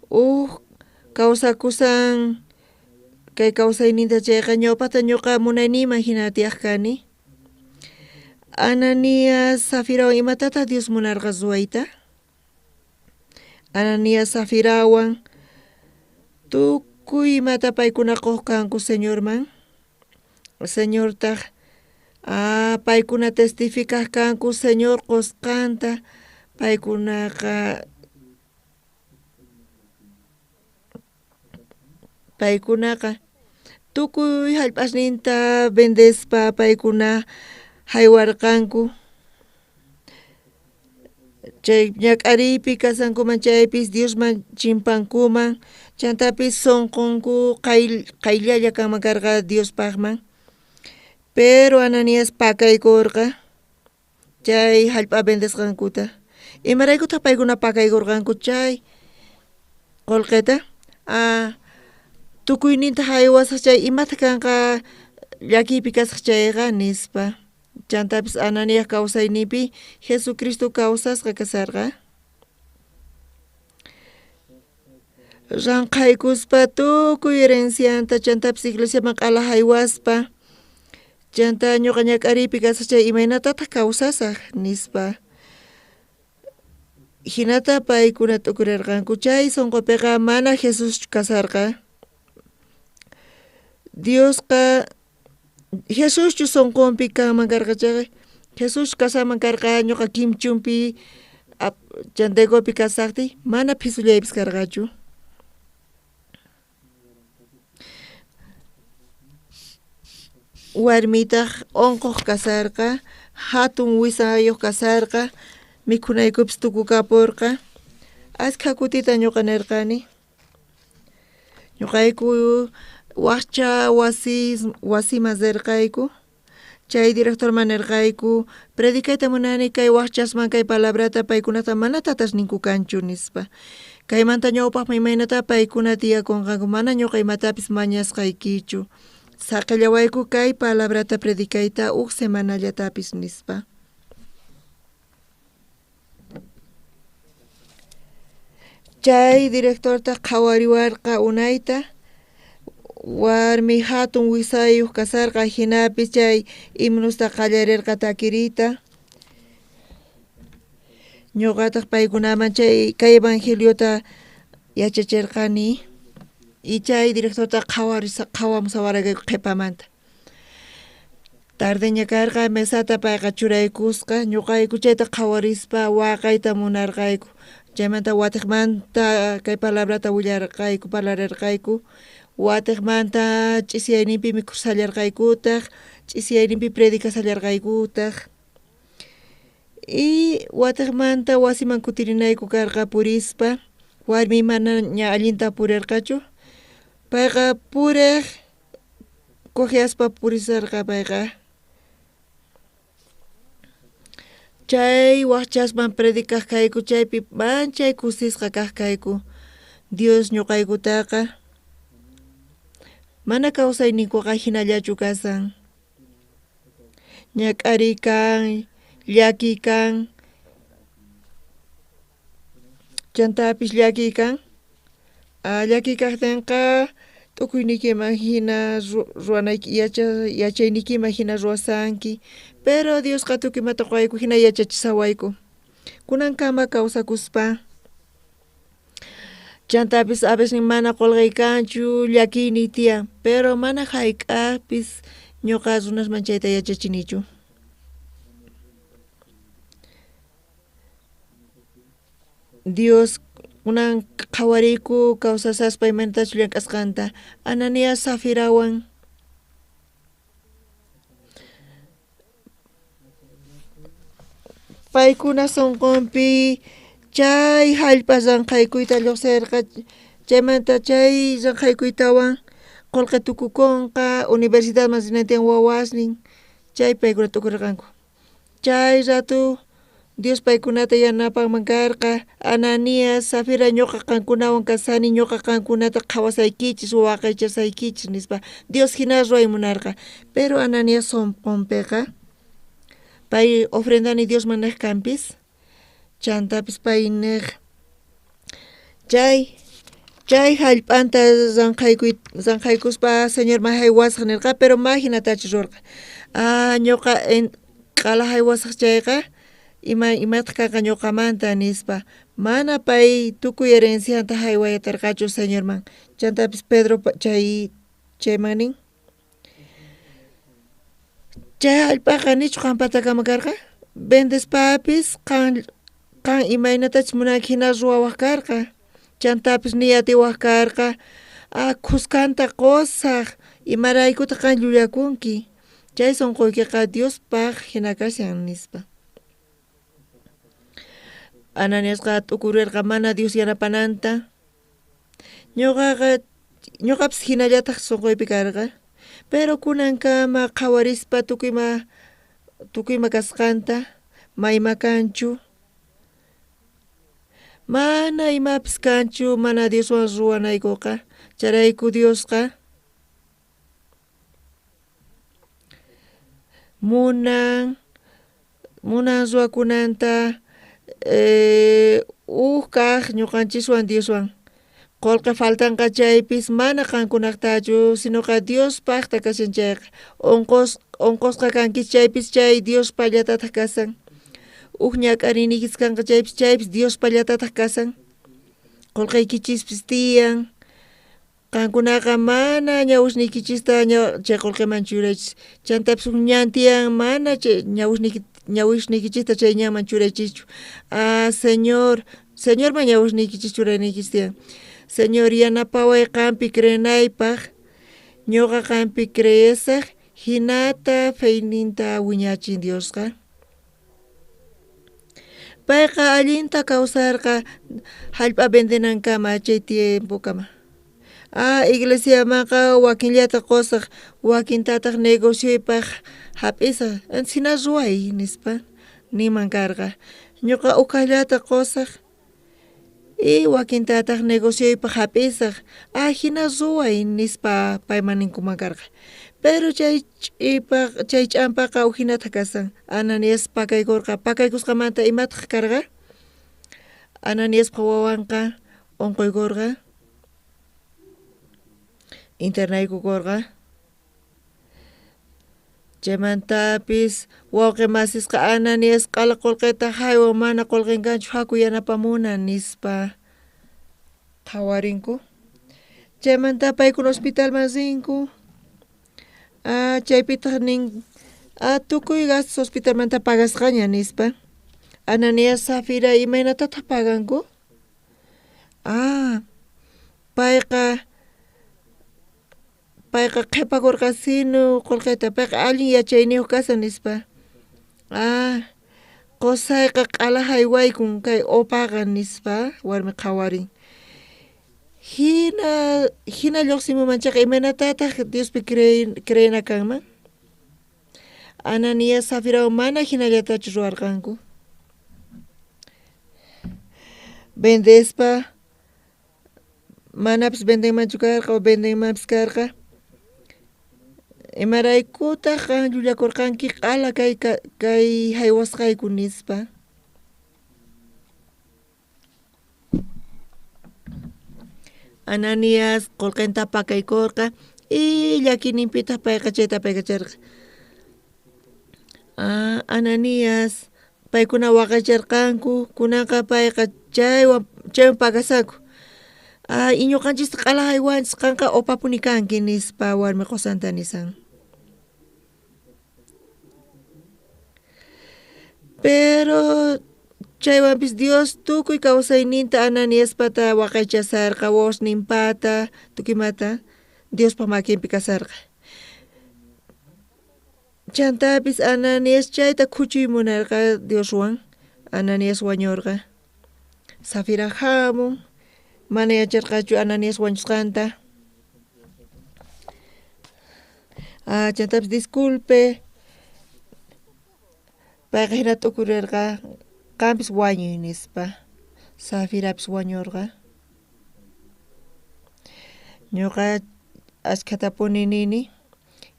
[SPEAKER 2] Uj kawsakusan kay kawsayninta chayqa ñawpaqta ñuqa munayniyman hina tiyaq kani. Ananías Safirawan imatataq Dios munarqa ruwayta? Ananías Safirawan tukuy imata paykuna quq kanku Señorman. Señortaq paykuna testificaq kanku Señor qusqanta paykunaqa tukuy hallp'asninta vendespa paykuna haywarqanku. Chay ñak'ariypi kasankuman chaypis Diosman chimpankuman chantapis sunqunku qayllalla kanman karqa Diospaqman. Pero Ananías pakaykurqa chay hallp'a vendesqankuta. Imaraykutaq paykuna pakaykurqanku chay qullqita? Tukuyninta haywasaq chay imataq kanqa llakiypi kasaq chayqa nispa. Chantapis Ananías kawsayninpi Jesucristo kawsasqa kasarqa. Ranqhaykuspa tukuy herencianta chantapis iglesiaman q'ala haywaspa chanta ñuqa ñak'ariypi kasaq chay imaynatataq kawsasaq nispa. Hinata paykuna t'ukurirqanku chay sunqupiqa mana Jesuschu kasarqa. Diosqa Jesuschu sunqunpi kanman karqa chayqa Jesús kasanman karqa ñuqa Kimchunpi chanta Daegupi kasaqtiy mana phisullaypis karqachu. Warmitaq unquq kasarqa hatun wisayuq kasarqa mikhunaykupis tukukapurqa. Askha kutita ñuqa nirqani. Ñuqayku waqcha wasiman rirqayku. Chay directorman nirqayku predicayta munani kay waqchasman kay palabrata paykunata mana tatasninku kanchu nispa. Kaymanta ñawpaqman imaynata paykuna tiyakunqanku mana ñuqa imatapis mañasqaykichu. Saqillawayku kay palabrata predicayta uj semanallatapis nispa. Chay directortaq qhawariwarqa unayta warmi hatun wisayuq kasarqa hinapis chay himnusta qallarirqa takiriyta. Ñuqataq paykunaman chay kay evangeliota yachachirqani y chay directorta qhawamusawarqayku qhipamanta. Tardeña karqa mesata payqa churaykusqa ñuqayku chayta qhawarispa waqayta munarqayku. Chaymanta watiqmanta kay palabrata willarqayku parlarirqayku. Watiqmanta ch'isiyayninpi mikhushallarqaykutaq ch'isiyayninpi predicasallarqaykutaq. Y watiqmanta wasiman kutirinayku karqa purispa warmi mana ña allinta purirqachu. Payqa puriq cojeaspa purisarqa payqa. Chay waqchasman predicaq kayku chaypi manchay kusisqa kaq kayku. Dios ñoqaykutaqa mana kawsayninkuqa hinallachu kasan. Ñak'ariy kan, llakiy kan, chantapis llakiy kan. Llakiy kajtinqa t'ukuyniykiman hina ruwanayki yachayniykiman hina ruwasanki, pero Diosqa tukuy imata quwayku hina yachachisawayku. Kunankama kawsakuspa chantapis a veces mana qolqey kanchu, llakiyniy tiyan, pero mana jayk'ajpis ñuqa runasman chayta yachachinichu. Dios kunan qhawariyku kawsasaspa imaynatachus llank'asqanta. Ananías Safirawan paykuna sonqonpi chay jallp'a ranqhaykuyta lluqsirqa, chaymanta chay ranqhaykuytawan qolqe tukukunqa, universidadman rinan tiyan wawasnin, chay paykuna t'ukurirqanku. Chay rato Dios paykunata yanapanman karqa, Ananías, Safira ñuqa qankunawan kasani, ñuqa qankunata qhawasaykichis, waqaychasaykichis nispa. Dios jina ruway munarqa. Pero Ananías sonqonpiqa pay ofrendani Diosman nej kanpis, chantapis pay nej chay chay jallp'anta ranqhaykuspa Señorman jaywasaj nirqa, pero ma jinatachu ruwarqa. Ñuqa q'ala jaywasaj chayqa imataq kanqa ñuqamanta nispa. Mana pay tukuy herencianta jaywayatarqachu Señorman. Chantapis Pedro chayman nin, chay jallp'aqa nichu qampatakama karqa? Vendespapis qan imaynatachus munanki jina ruwawaj karqa. Chantapis ni atiwaj karqa, khuskanta qusaj, imaraykutaq qan llullakunki? Chay sonqoykiqa Diospaj jina kashan nispa. Ananiasqa t'ukurirqa mana Dios yanapananta. Ñuqapis jinallataj sonqoypi karqa. Pero kunankama qhawarispa tukuy ima kasqanta, ma ima kanchu, mana imapis kanchu mana Dioswan ruwanaykuqa. Chayrayku Diosqa munan ruwakunanta uj kaj ñuqanchiswan Dioswan. Qolqe faltanqa chaypis mana qankunaqtachu, sinoqa Diospajta kashan chayqa. Onqosqa kankichis chaypis chay Diospallatataj kasan. Uj ñak'ariyniykis kanqa chaypis chaypis Diospallatataj kasan. Qolqeykichispis tiyan. Qankunaqa mana ñawisniykichista chay qolqeman churaychis. Chantapis uj ñan tiyan mana chay ñawisniykichista chay ñanman churaychischu. Señorman ñawisniykichis churayniykichis tiyan. Señor yanapaway qanpi creenaypaj, ñuqa qanpi creesaj, jinata feyninta wiñachin Diosqa. Payqa allinta kawsarqa jallp'a vendenankama chay tiempokama. Iglesiamanqa wakinllata qusaj, wakintataq negocioypaj jap'isaj, jina ruway nispa ninman karqa. Ñuqa ukhallata qusaj y wakintataq negocioypaj jap'isaj, jina ruway nispa payman ninkuman karqa. Pero chay ch'ampaqa ujinata kasan. Ananías pakaykurqa, pakaykusqamanta imataq karqa? Ananiaspa wawanqa onqoykurqa, internaykukurqa. Chaymantapis wawqi masisqa Ananías q'ala qolqeta jaywan mana qolqen kanchu jaku yanapamuna nispa qhawarinku. Chaymanta paykuna hospitalman rinku. Chaypitaq nin tukuy gastos hospitalmanta pagasqaña nispa. Ananías Safira imaynatataq paganku? Payqa qhipakurqa sinu qolqeta, payqa allin yachayniyuq kasan nispa. Qusayqa q'ala jaywaykun kay opaqa nispa warmi qhawarin. Hina lluqsimunman chayqa imaynatataq Diospi creena kanman? Ananías Safirawan mana hinallatachu ruwarqanku. Vendespa Manapis vendenmanchu karqa o vendenmanpis karqa. Imaraykutaj qan llullakorqanki q'ala kay jaywasqayku nispa. Ananías qolqenta pakaykorqa y llakiyninpitaj payqa chayta apaykacharqa. Ananías paykuna waqaycharqanku, kunanqa payqa chaywan pagasanku. Y ñoqanchista q'ala jaywanchis, qanqa opapuni kanki nispa warmi qosanta nisan. Pero chaywanpis Dios tukuy kawsayninta Ananiaspata waqaychasarqa, wawasninpata, tukuy imata Diospa makinpi kasarqa. Chantapis Ananías chayta khuchuy munarqa Dioswan, Ananías wañorqa. Safira jamun, mana yacharqachu Ananías wañusqanta. Chantapis disculpe, payqa jina t'ukurerqa, qampis wañuy nispa. Safirapis wañorqa. Ñuqa ashkhatapuni nini,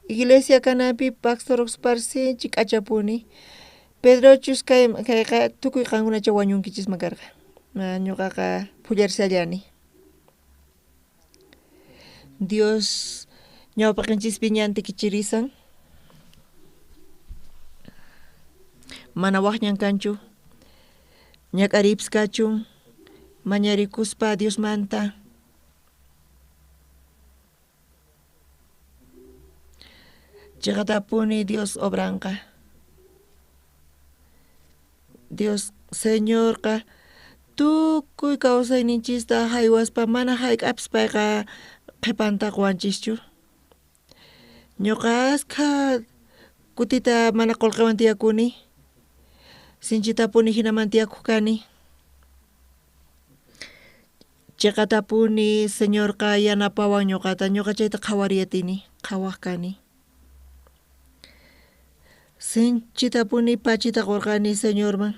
[SPEAKER 2] iglesia kananpi pastor sinchi k'achapuni, Pedrochus kayqa tukuy qankunacha wañunkichisman karqa. Ñuqaqa phullarisallani. Dios ñawpaqenchispi ñanta kichirisan. Mana waj ñan kanchu, ñak'ariypis kachun, mañarikuspa Diosmanta. Cheqatapuni Dios obranqa. Dios Señorqa tukuy kawsayninchista jaywaspa mana jayk'apis payqa qhepanta qowanchischu. Ñuqa askha kutita mana qolqewan tiyakuni, sinchitapuni jinaman tiyakuq kani. Cheqatapuni Señorqa yanapawan ñuqata, ñuqa chayta qhawariyatini, qhawaq kani. Sinchitapuni pachita qorqani Señorman,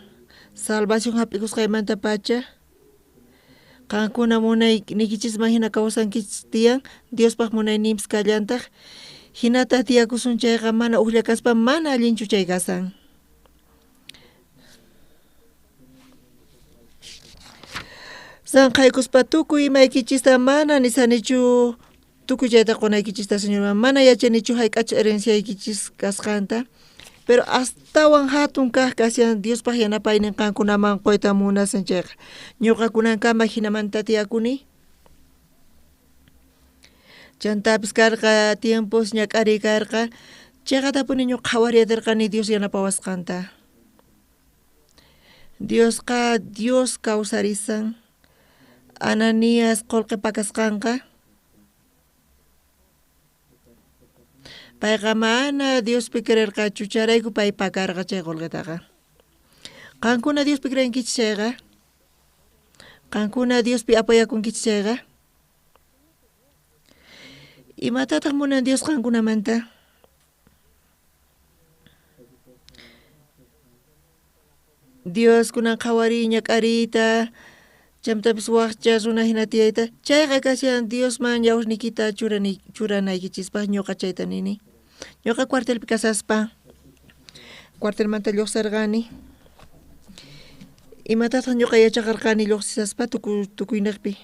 [SPEAKER 2] salvación jap'ikusqaymantapacha, qankuna munayniykichisman hina kawsankichis tiyan, Diospaj munayninpis kallantaj, hinataq tiyakusun chayqa mana ujlla kaspa mana allinchu chay kasan. Sanqhaykuspa tukuy imaykichista mana nisanichu tukuy chayta qonaykichista Señorman, mana yachanichu hayk'achus herenciaykichis kasqanta, pero astawan hatun kaj kashan Diospaj yanapaynin qankunaman qoyta munasan chayqa. Ñuqa kunankama jinamanta tiyakuni. Chantapis karqa tiempos ñak'ariy karqa, cheqatapuni ñuqa qhawariyatirqani Dios yanapawasqanta. Diosqa Dios kawsarisan, Ananías qolqe pakasqanqa, payqa mana Diospi creerqachu, chayrayku pay pakarqa chay qolqetaqa. Qankuna Diospi creenkichis chayqa, qankuna Diospi apoyakunkichis chayqa, imatataq munan Dios qankunamanta? Dios kunan qhawariy ñak'ariyta, chantapis wajcha runa hina tiyayta, chayqa kashan Diosman yawrniykita churanaykichispaj, ñuqa chayta nini. Ñuqa cuartelpi kasaspa, cuartelmanta lluqsarqani. Imatataq ñuqa yachaqarqani lluqsisaspa tukuyniqpi.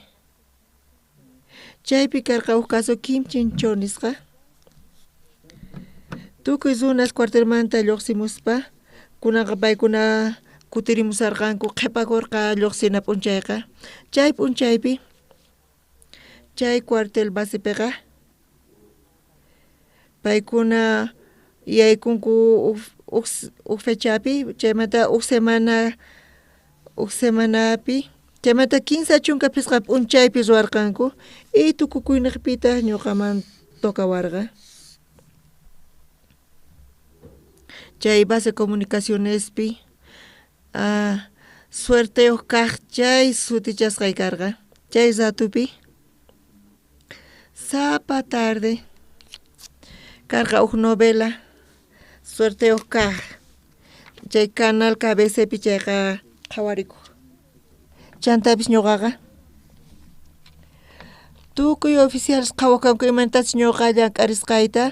[SPEAKER 2] Chaypi karqa uj caso Kim Chincho nisqa. Tukuy runas cuartelmanta lluqsimuspa, kunanqa paykuna kutirimusarqanku, qhipakurqa lluqsina p'unchayqa. Chay p'unchaypi, chay cuartel basipiqa, paykuna yaykunku uj fechapi, chaymanta uj semana, uj semanapi, chaymanta 35 p'unchaypi ruwarqanku, y tukukuyniqpitaq ñuqaman tocawarqa. Chay base comunicacionespi, suerteyuq kaj chay sutichasqay karqa. Chay ratupi, sapa tarde, karqa uj novela, suerteyuq kaj, chay canal KBCpi chayqa qhawarikuq. Chantapis ñuqaqa Tukuy oficiales qhawaj kanku imaynatachus ñoqa llank'arisqayta,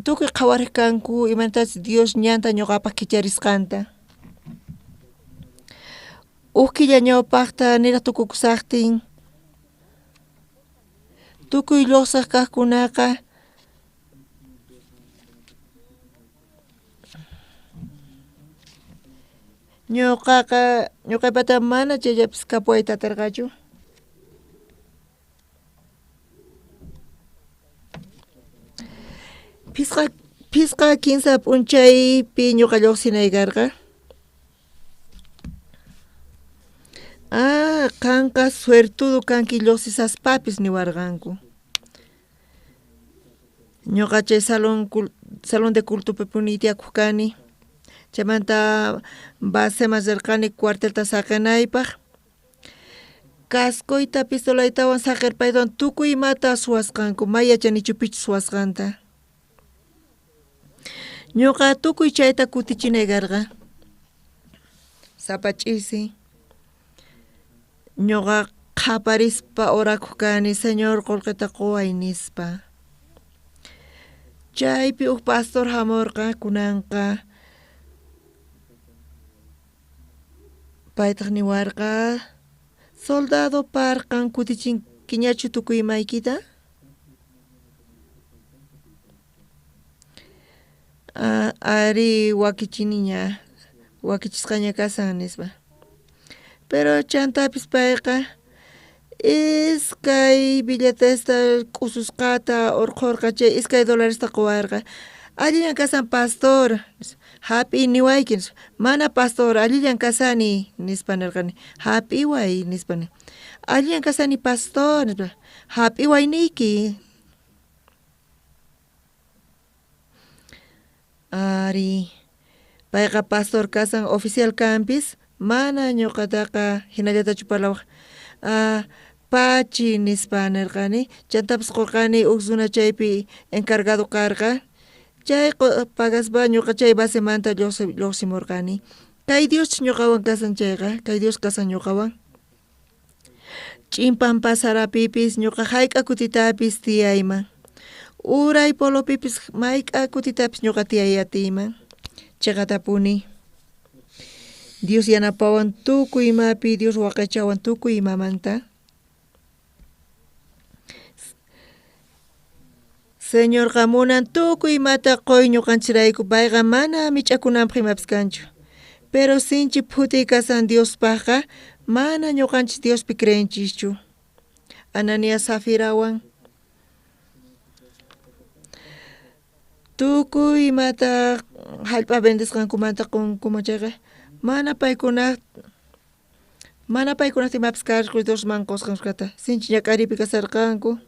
[SPEAKER 2] tukuy qhawarej kanku imaynatachus Dios ñanta ñoqapaj kicharisqanta. Uj killa ñawpajta niraj tukukushajtin tukuy llojsej kajkunaqa ñoqaqa ñoqaypata mana chayllapis kapuwayta aterqachu. Phisqa kinsa p'unchaypi ñoqa llojsinay karqa. Ah, qanqa suertudo kanki llojsishaspapis niwarqanku. Ñoqa chay salón de cultopipuni tiyakoj kani. Chaymanta baseman rerqani cuartelta saqenaypaj. Cascoyta pistolaytawan saqerpaytawan tukuy imata suwasqanku, may yachanichu pichus suwasqanta. Ñoqa tukuy chayta kutichinay karqa. Sapa ch'isi ñoqa qhaparispa orakoj kani, Señor qolqeta qoway nispa. Chaypi uj pastor jamorqa kunanqa paytaj niwarqa, soldado parqan kutichinkiñachu tukuy imaykita? Arí, wakichiniña, wakichisqaña kashan nispa. Pero chantapis payqa iskay billetesta k'ususqata orqhorqa, chay iskay dolaresta qowarqa. Allillan kashan pastor, hap'iy niwayki nispa. Mana pastor, allillan kashani nispa nerqani. Hap'iway nispa. Allillan kashani pastor nispa. Hap'iway niyki. Ari, payqa pastor kashan, oficial kanpis, mana ñoqataqa hinallatachu parlawaj. Pachi nispa nerqani, chantapis qorqani uj runa chaypi encargado karqa, chay pagaspa ñoqa chay basemanta llojsimorqani. Kay Dioschus ñoqawan kashan chayqa, kay Dios kashan ñoqawan. Ch'in pampasarapipis ñoqa jayk'a kutitapis tiyayman. Uray polopipis mayk'a kutitapis ñoqa tiyay atiyman. Cheqatapuni. Dios yanapawan tukuy imapi, Dios waqaychawan tukuy imamanta. Señorqa munan tukuy imata qoy ñoqanchirayku, payqa mana mich'akunanpaj imapis kanchu. Pero sinchi phutiy kashan Diospajqa, mana ñoqanchis Diospi creenchischu. Ananías Safirawan tukuy imata jallp'a vendesqankumanta qonkuman chayqa, mana paykunajta imapis karqu Diosman qosqankuta, sinchi ñak'ariypi kasharqanku.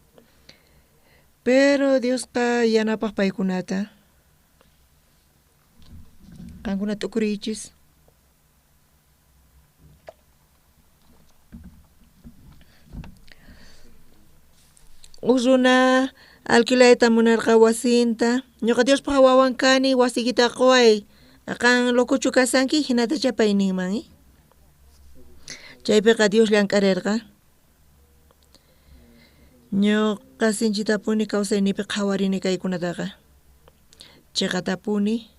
[SPEAKER 2] Pero Diosqa yanapaj paykunata. Qankuna t'ukuriychis. Uj runa alquilayta munarqa wasinta. Ñoqa Diospaj wawan kani, wasiykita qoway. Qan locochu kashanki, hinatachá pay ninman. Chaypiqa Dios llank'arerqa. Ñoqa sinchitapuni kawsayniypi qhawarini kaykunataqa. Cheqatapuni.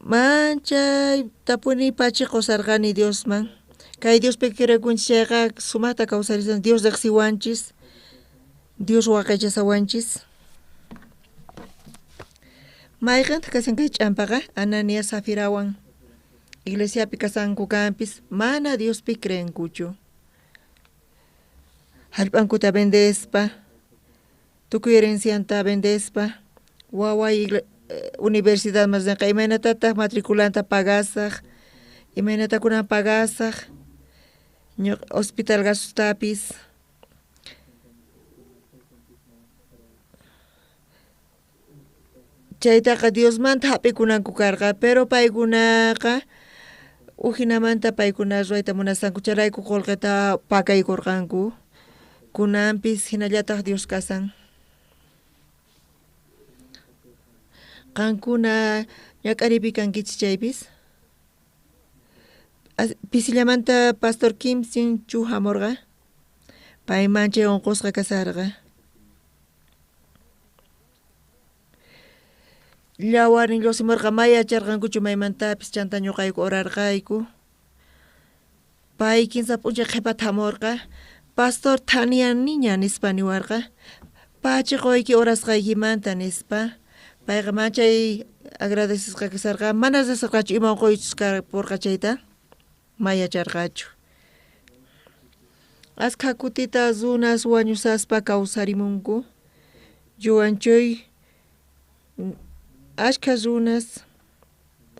[SPEAKER 2] Manchaytapuni pachi qosarqani Diosman. Kay Diospi creekunchis chayqa sumajta kawsarisan, Dios riqsiwanchis, Dios waqaychasawanchis. Mayqintaq kashan kay ch'ampaqa? Ananías Safirawan iglesiapi kashanku kanpis, mana Diospi creenkuchu. Jallp'ankuta vendespa, tukuy herencianta vendespa, waway universidadman rinqa, imaynatataq matriculanta pagasaj, imaynata kunan pagasaj, hospital gastostapis. Chaytaqa Diosmanta hap'ikunanku karqa, pero paykunaqa ujinamanta paykuna ruwayta munasqanku chayrayku qolqeta pakaykurqanku. Kunanpis hinallataq Dios kashan. Qankuna ñak'ariypi kankichis chaypis. Pisillamanta pastor Kim Sinchu hamurqa. Pay manchay unqusqa kasarqa. Llawarin lluqsimurqa may yacharqankuchu maymantapis chanta ñuqayku orarqayku. Pay kinsa p'unchay qhipata jamurqa, pastor thanianiña nispa niwarqa, pachiquyki orasqaykimanta nispa. Payqa manchay agradecesqa kasarqa, mana riqsirqachu ima unquychus kapurqa chayta, may yacharqachu. Askha kutita runas wañusaspa kawsarimunku, Yuwanchuy ashkha runas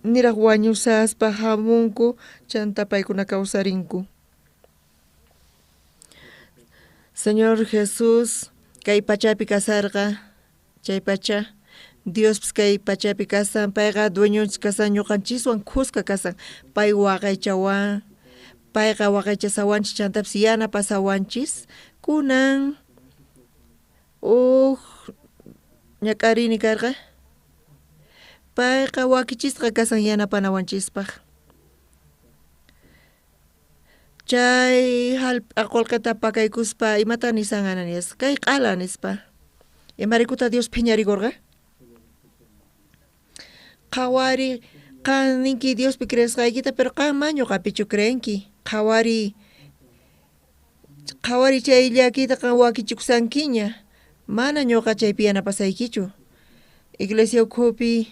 [SPEAKER 2] niraj wañusaspa jamunku chanta paykuna kawsarinku. Señor Jesús kay pachapi kasarqa, chay pacha Diospis kay pachapi kasan, payqa dueñonchis kasan, ñuqanchiswan khuska kasan, pay waqaychawan, payqa waqaychasawanchis chantapis yanapasawanchis. Kunan uj ñak'arini karqa, payqa wakichisqa kasan yanapanawanchispaj. Chay jallp'a qullqita pakaykuspa imata nisan Ananías, kay q'ala nispa. Imaraykuta Dios phiñarikurqa? Qhawari, qan ninki Diospi creesqaykita, pero qan ma ñuqapichu creenki. Qhawari, qhawari chay llakiyta qan wakichikusankiña, mana ñuqa chaypi yanapasaykichu. Iglesia ukhupi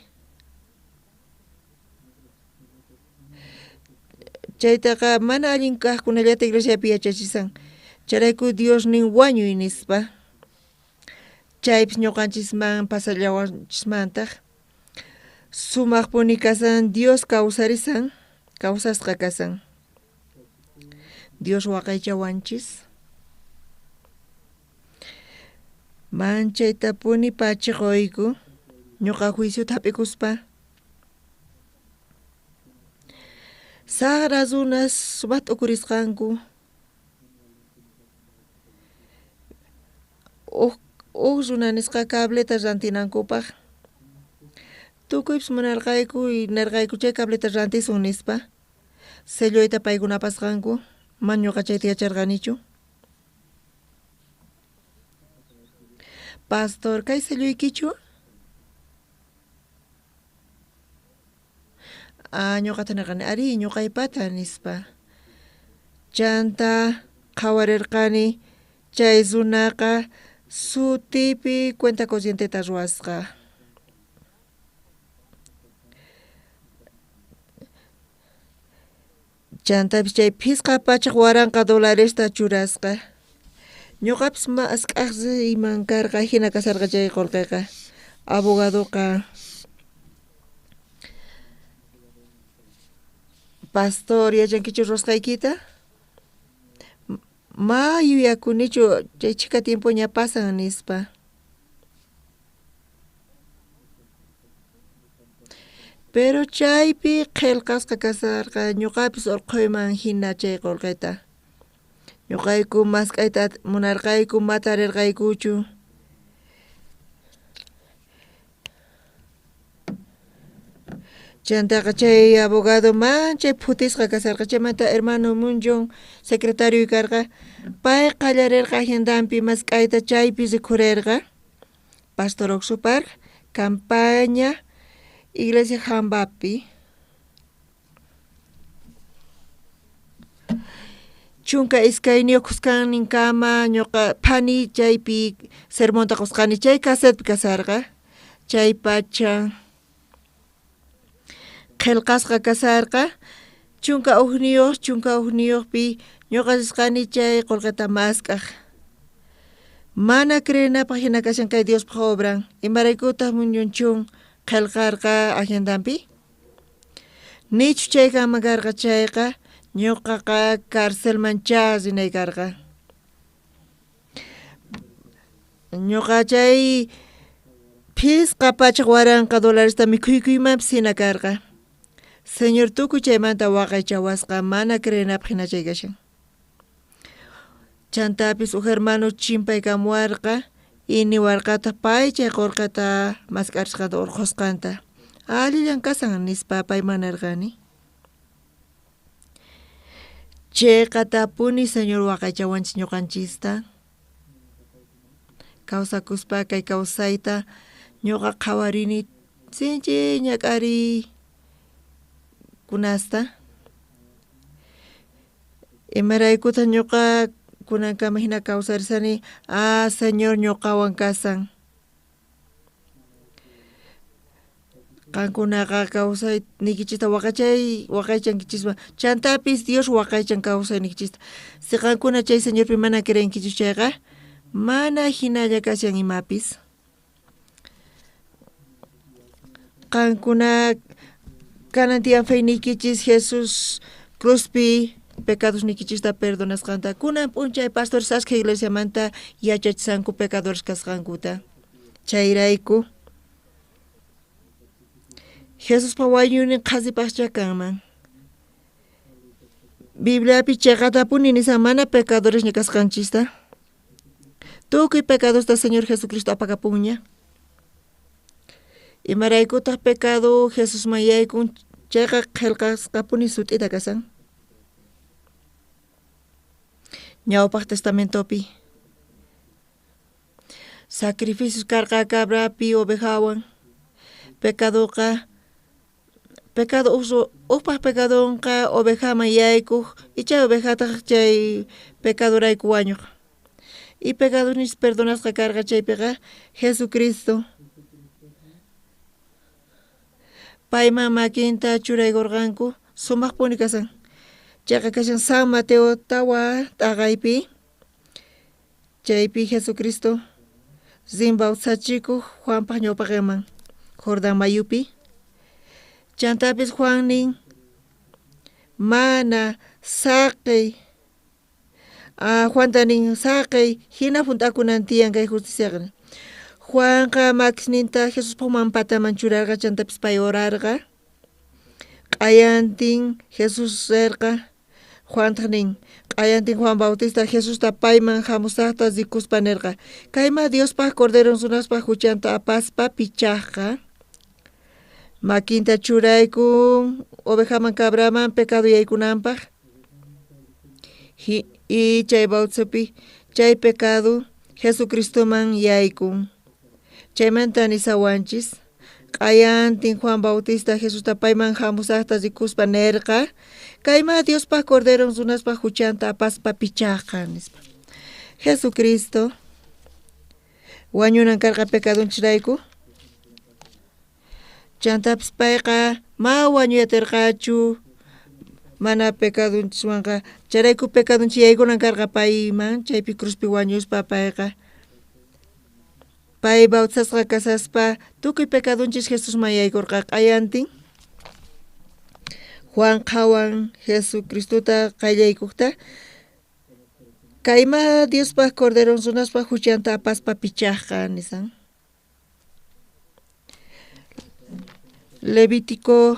[SPEAKER 2] chaytaqa mana allin kajkunallata iglesiapi yachachisan. Chayrayku Dios nin wañuy nispa. Chaypis ñuqanchisman pasallawanchismantaj. Sumajpuni kasan Dios kawsarisan, kawsasqa kasan. Dios waqaychawanchis. Manchaytapuni pachiquyku ñuqa juiciota hap'ikuspa. Sajra runas sumaj t'ukurisqanku. Uj runa nisqa cableta rantinankupaj. Tukuypis munarqayku nerqayku chay cableta rantisun nispa. Selloyta paykuna apasqanku, mana ñuqa chayta yacharqanichu. Pastor, kay selloykichu? Ah, ñuqata nerqani, arí, ñuqaypata nispa. Chanta qhawarirqani chay runaqa sutipi cuenta corrienteta ruwasqa. Chantapis chay 500,000 dolaresta churasqa. Ñuqapis mask'aj riyman karqa, jina kasarqa chay qullqiqa. Abogadoqa pastor, yachankichu ruwasqaykita? Ma yuyakunichu chay chhika tiempoña pasan nispa. Pero chaypi qhelqasqa kasarqa ñuqapis urqhuyman jina chay qullqita. Ñuqayku mask'ayta munarqayku ma tarirqaykuchu. Chantaqa chay abogado manchay phutisqa kasarqa. Chaymanta hermano Munjon secretario karqa. Pay qallarirqa agendanpi mask'ayta chaypi rikhurerqa. Pastor Oxupar, campaña Iglesia Jambapi. 12 khuskanninkama ñuqa phani chaypi sermonta qusqani chay casetpi kasarqa. Chay pacha qhelqasqa kasarqa 11 11pi ñuqa risqani chay qullqita mask'aj. Mana creenapaj hina kashan kay Diospaj obran. Imaraykutaq Muñunchun qhelqarqa agendanpi? Nichu chaykama karqa chayqa ñuqaqa carcelmanchá rinay karqa. Ñuqa chay 500,000 dolaresta mikhuykuymanpis hina karqa. Señor tukuy chaymanta waqaychawasqa mana creenapaj hina chay kashan. Chantapis uj hermano chimpaykamuwarqa y niwarqataq pay chay qullqita mask'arisqanta urqhusqanta. Allillan kasan nispa payman nerqani. Cheqatapuni Señor waqaychawanchis ñuqanchista. Kawsakuspa kay kawsayta ñuqa qhawarini sinchi ñak'ariy kunasta. Imaraykutaq ñuqa kunankama hina kawsarisani? Ah, Señor ñuqawan kasan. Qankunaqa kawsayniykichista waqaychankichisman, chantapis Dios waqaychan kawsaynikichista. Si qankuna chay Señorpi mana creenkichis chayqa, mana hinalla kashan imapis. Qankuna kanan tiyan feyniykichis Jesús cruzpi pecadosniykichista perdonasqanta. Kunan p'unchay pastores ashkha iglesiamanta yachachisanku pecadores kasqankuta. Chayrayku Jesuspa wañuynin qhasipaqcha kanman. Bibliapi cheqatapuni nisan mana pecadoresña kasqanchista. Tukuy pecadosta Señor Jesucristo apakapunña. Imaraykutaq pecado Jesusman yaykun chayqa qhelqasqapuni sut'ita kasan. Ñawpaq testamentopi sacrificios karqa cabrapi ovejawan. Pecadoqa pecado ujpaq pecadonqa ovejaman yaykuq y chay ovejataq chay pecadorayku wañuq. Y pecadosninchis perdonasqa karqa chaypiqa Jesucristo payman makinta churaykurqanku sumaqpuni kasan. Chayqa kashan San Mateo tawa t'aqaypi chaypi Jesucristo rin bautizachikuq Juanpaq ñawpaqinman Jordán mayupi. Chantapis Juan nin mana saqey Juanta nin saqey hina hunt'akunan tiyan kay justiciaqa. Juanqa makisninta Jesuspaq uman pataman churarqa chantapis pay orarqa. Q'ayantin Jesús rirqa. Juantaq nin q'ayantin Juan Bautista Jesusta payman hamusaqta rikuspa nirqa kayma Diospaq Corderon runaspaq huchanta apaspa pichaqqa. Makinta churaykun ovejaman cabraman pecado yaykunanpaq. Y chay bautizopi chay pecado Jesucristoman yaykun. Chaymanta nisawanchis q'ayantin Juan Bautista Jesusta payman hamusaqta rikuspa nirqa kayma Diospaq Corderon runaspaq huchanta apaspa pichaqqa nispa. Jesucristo wañunan karqa pecadonchisrayku. Chantapis payqa ma wañuyatirqachu mana pecadonchiswanqa chayrayku pecadonchis yaykunan karqa payman chaypi cruzpi wañuspa payqa pay bautizasqa kasaspa tukuy pecadonchis Jesusman yaykurqa q'ayantin. Juan qhawan Jesucristota qayllaykuqta kayma Diospaq Corderon runaspaq huchanta apaspa pichaqqa nisan. Levítico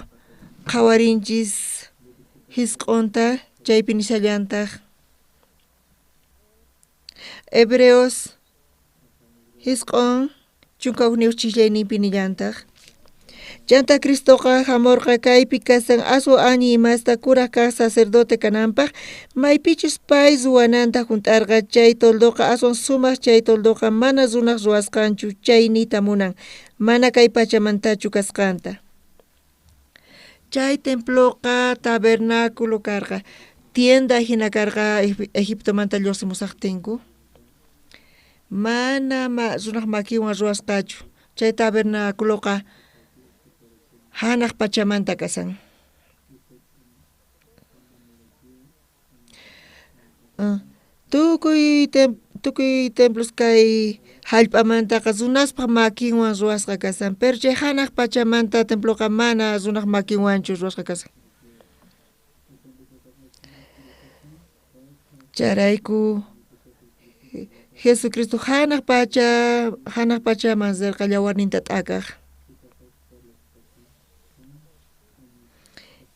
[SPEAKER 2] qhawarinchis hisq'unta chaypi nishallantaq. Hebreos hisq'un 11 chislayninpi nillantaq. Chanta Cristoqa hamurqa kaypi kasan aswan allin imasta kuraj kaq sacerdote kananpaq maypichus pay ruwananta hunt'arqa chay toldoqa aswan sumaq chay toldoqa mana runaq ruwasqanchu chay niyta munan mana kay pachamantachu kasqanta. Chay temploqa tabernáculo karqa tienda hina karqa Egiptomanta lluqsimusaqtinku. Mana runaq makinwan ruwasqachu chay tabernáculoqa hanaq pachamanta kasan. Tukuy templos kay hallp'amantaqa runaspaq makinwan ruwasqa kasan, pero chay hanaq pachamanta temploqa mana runaq makinwanchu ruwasqa kasan. Chayrayku Jesucristo hanaq pachaman rirqa llawarninta t'akaq.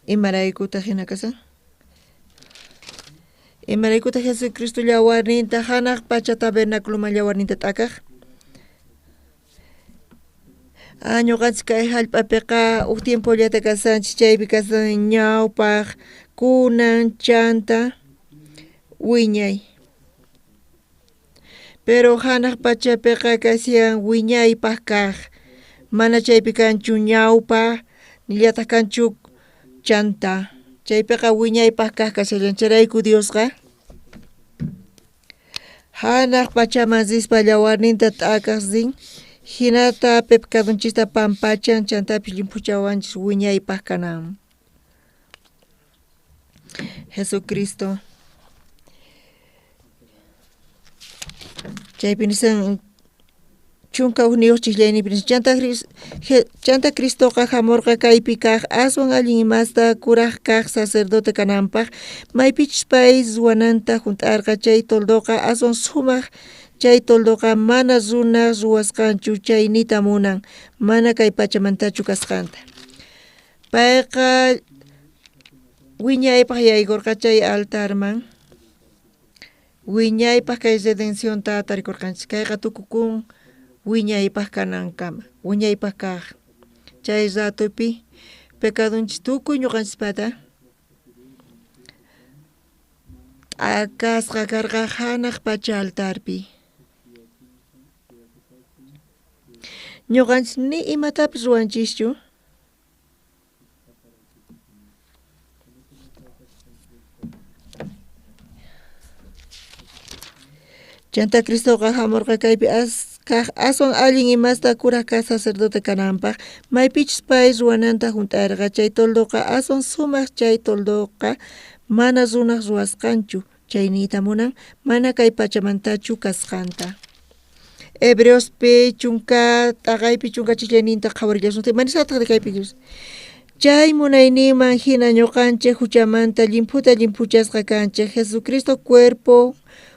[SPEAKER 2] Imaraykutaq hina kasan? Imaraykutaq Jesucristo llawarninta hanaq pacha tabernáculoman llawarninta t'akaq? Ñuqanchis kay hallp'apiqa huk tiempollata kasanchis chaypi kasan ñawpaq, kunan, chanta. Wiñay. Pero hanaq pachapiqa kashan wiñaypaq kaq, mana chaypi kanchu ñawpa, nillataq kanchu chanta. Chaypiqa wiñaypaq kaq kashallan. Chayrayku Diosqa hanaq pachaman rispa llawarninta t'akaq rin, hinata pecadonchista pampachan, chantapis llimphuchawanchis wiñaypaq kanan. Jesucristo. Chaypi nisan 11 chijllayninpi nisan chanta Cristoqa hamurqa kaypi kaq aswan allin imasta kuraj kaq sacerdote kananpaq, maypichus pay ruwananta hunt'arqa chay toldoqa aswan sumaq, chay toldoqa mana runa ruwasqanchu chay niyta munan, mana kay pachamantachu kasqanta. Payqa wiñaypaq yaykurqa chay altarman, wiñaypaq kay redencionta tarikurqanchis, kayqa tukukun wiñaypaq kanankama, wiñaypaq kaq. Chay ratopi pecadonchis tukuy ñuqanchispata t'akasqa karqa hanaq pacha altarpi. Ñuqanchis ni imatapis ruwanchischu. Chanta Cristoqa hamurqa kaypi kaq aswan allin imasta kuraj kaq sacerdote kananpaq, maypichus pay ruwananta hunt'arqa chay toldoqa aswan sumaq, chay toldoqa mana runaq ruwasqanchu, chay niyta munan mana kay pachamantachu kasqanta. Hebreospi chunka t'aqaypi chunka chijllayninta qhawarillasun, imanisqataq kaypi Dios? Chay munayninman hina ñuqanchik huchamanta llimphuta llimphuchasqa kanchik, Jesucristo cuerpo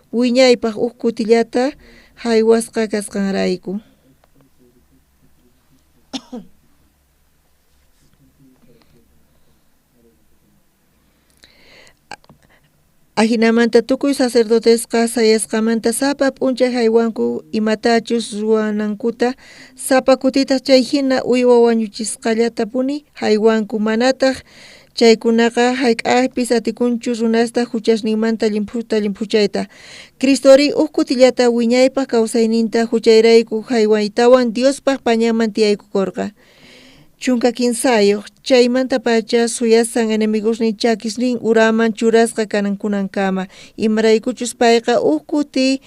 [SPEAKER 2] wiñaypaq uj kutillata haywasqa kasqanrayku. Ajinamanta tukuy sacerdotesqa sayasqamanta sapa p'unchay haywanku imatachus ruwanankuta, sapa kutitaq chay hina uywa wañuchisqallatapuni haywanku, manataq chaykunaqa hayk'aqpis atikunchu runasta huchasninmanta llimphuta llimphuchayta. Cristori uj kutillata wiñaypaq kawsayninta huchayrayku haywaytawan Diospaq pañanman tiyaykukurqa. 13 chaymantapacha suyasan enemigosnin chakisnin uraman churasqa kanankunankama, imaraykuchus payqa uj kuti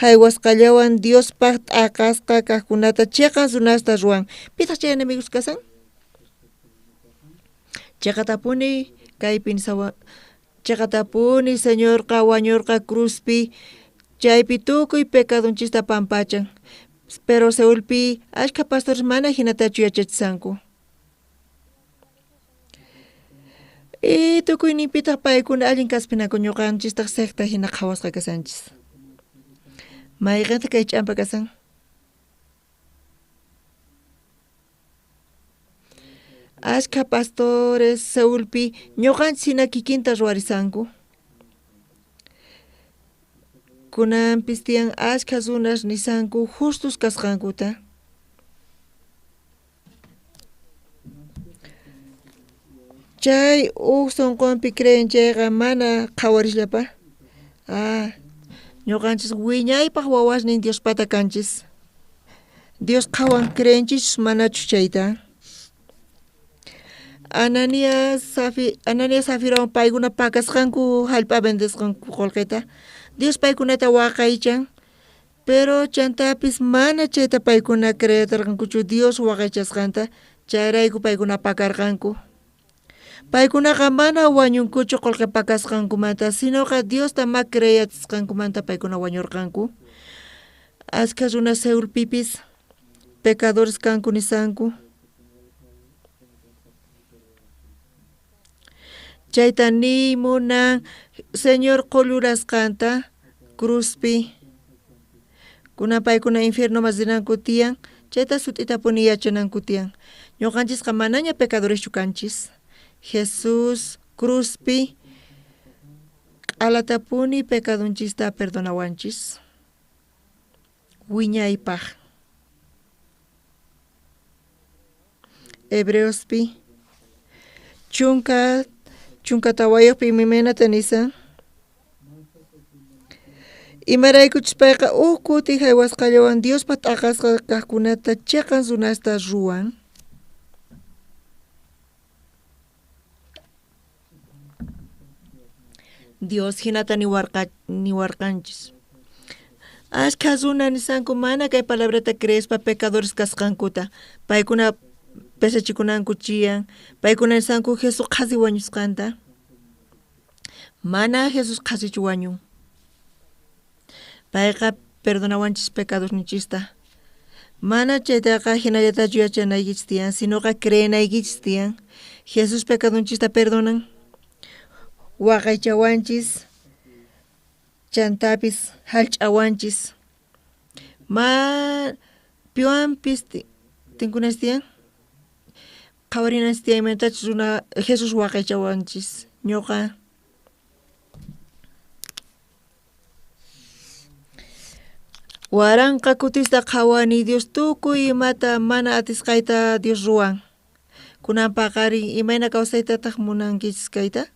[SPEAKER 2] haywasqallawan Diospaq t'aqasqa kaqkunata chiqan runasta ruwan. Pitaq chay enemigos kasan? Chiqatapuni kaypi chiqatapuni Señorqa wañurqa cruzpi, chaypi tukuy pecadonchista pampachan. Pero Seulpi achka pastores mana hinatachu yachachisanku. Y tukuyninpitaq paykuna allin kaspinaku, ñuqanchistaq secta hina qhawasqa kasanchis. Mayqintaq kay ch'ampa kasan? Achka pastores Seulpi ñuqanchis hina kikinta ruwarisanku. Kunanpis tiyan achka runas nisanku justos kasqankuta. Chay uj sunqunpi creen chayqa mana qhawarisllapa. Ñuqanchis wiñaypaq wawasnin Diospata kanchis. Dios qhawan creenchis manachus chayta. Ananías Safirawan paykuna pakasqanku hallp'a vendesqanku qullqita. Dios paykunata waqaychan, pero chantapis mana chayta paykuna creerqankuchu Dios waqaychasqanta, chayrayku paykuna pakarqanku. Paykunaqa mana wañunkuchu qullqi pakasqankumanta, sinoqa Diosta ma creyatisqankumanta paykuna wañurqanku. Achka runa Seulpipis pecadores kanku nisanku. Chayta niy munan Señor qullurasqanta cruzpi. Kunan paykuna infiernoman rinanku tiyan, chayta sut'itapuni yachananku tiyan. Ñuqanchisqa manaña pecadoreschu kanchis. Jesús cruzpi q'alatapuni pecadonchista perdonawanchis. Wiñaypaq. Hebreospi 14 imaynata nisan? Imaraykuchus payqa uj kuti jaywasqallawan Diospa t'aqasqa kajkunata cheqan runasta ruwan. Dios jinata niwarqanchis. Ashkha runa nisanku mana kay palabrata creespa pecadores kasqankuta. Paykuna pesachikunanku chiyan. Paykuna nisanku Jesús qhasi wañusqanta. Mana Jesús qhasichu wañun. Payqa perdonawanchis pecadosninchista. Mana chaytaqa jinallatachu yachanaykichis tiyan, sinoqa creenaykichis tiyan. Jesús pecadonchista perdonan, waqaychawanchis, chantapis jallch'awanchis. Ma piwanpis tinkunanchis tiyan, qhawarinanchis tiyan imaynatachus runa Jesús waqaychawanchis. Ñuqa waranqa kutista qhawani Dios tukuy imata mana atisqayta Dios ruwan. Kunan paqarin imayna kawsaytataq munankichis kayta?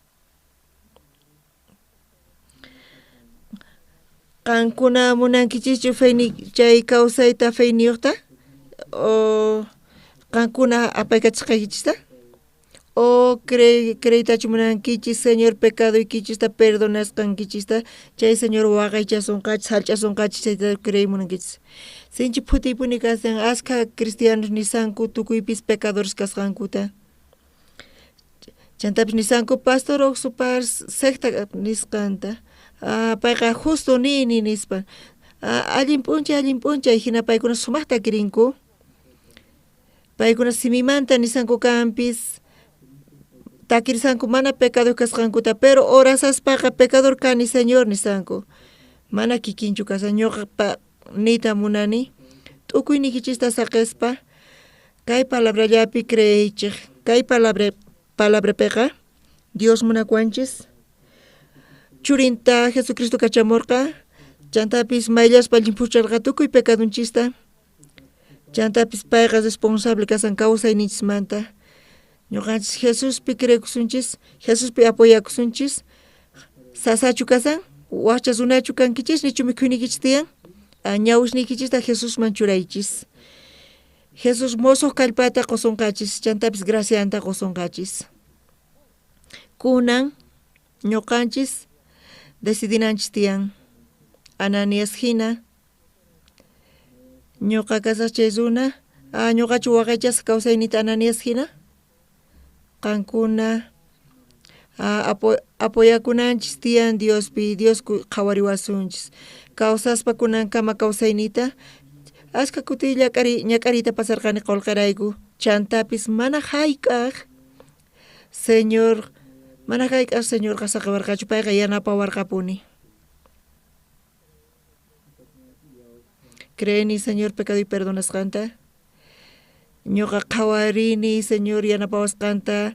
[SPEAKER 2] Qankuna munankichischu chay kawsayta feyniyuqta? O qankuna apaykachasqaykichista? O creeytachu munankichis Señor pecadoykichista perdonasqankichista? Chay Señor waqaychasonqachis, jallch'asonqachis chayta creey munankichis. Sinchi phutiypuni kashan askha cristianos nisanku tukuypis pecadores kasqankuta. Chantapis nisanku pastor Oxupar secta nisqanta. Payqa justo nini nispa. Allin p'unchay hina paykuna sumaqta kirinku. Paykuna simimanta nisanku kanpis takirisanku mana pecador kasqankuta, pero orasaspaqa pecador kani Señor nisanku. Mana kikinchu kashan ñuqa niyta munani t'ukuyniykichista saqespa kay palabrallapi creeychej. Kay palabrapiqa Dios munakuwanchis, churinta Jesucristo kachamurqa, chantapis mayllaspa llimphucharqa tukuy pecadonchista, chantapis payqa responsable kashan kawsayninchismanta. Ñuqanchis Jesuspi creekusunchis, Jesuspi apoyakusunchis, sasachu kashan, wajcha runachu kankichis, nichu mikhuynikichis tiyan, ñawisniykichista Jesusman churaychis. Jesús mosoq kallpata qosonqachis, chantapis gracianta qosonqachis. Kunan ñuqanchis decidinanchis tiyan. Ananías hina ñuqa kasaq chay runa, ñuqachu waqaychasaq kawsayniyta Ananías hina? Qankuna apoyakunanchis tiyan Diospi, Dios qhawariwasunchis. Kawsaspa kunankama kawsayniyta askha kuti ñak'ariyta pasarqani qolqerayku, chantapis mana hayk'aq Señor, mana hayk'aq Señorqa saqewarqachu, payqa yanapawarqapuni. Creeni Señor pecadoy perdonasqanta. Ñuqa qhawarini Señor yanapawasqanta.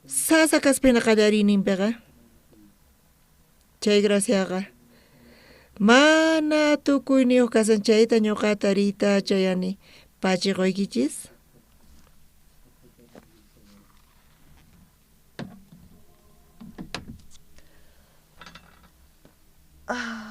[SPEAKER 2] Sasa kaspina qallariyninpiqa. Chay graciaqa mana tukuyniyuq kasan chayta ñuqa tariyta chayani. Pachiquykichis. Ah.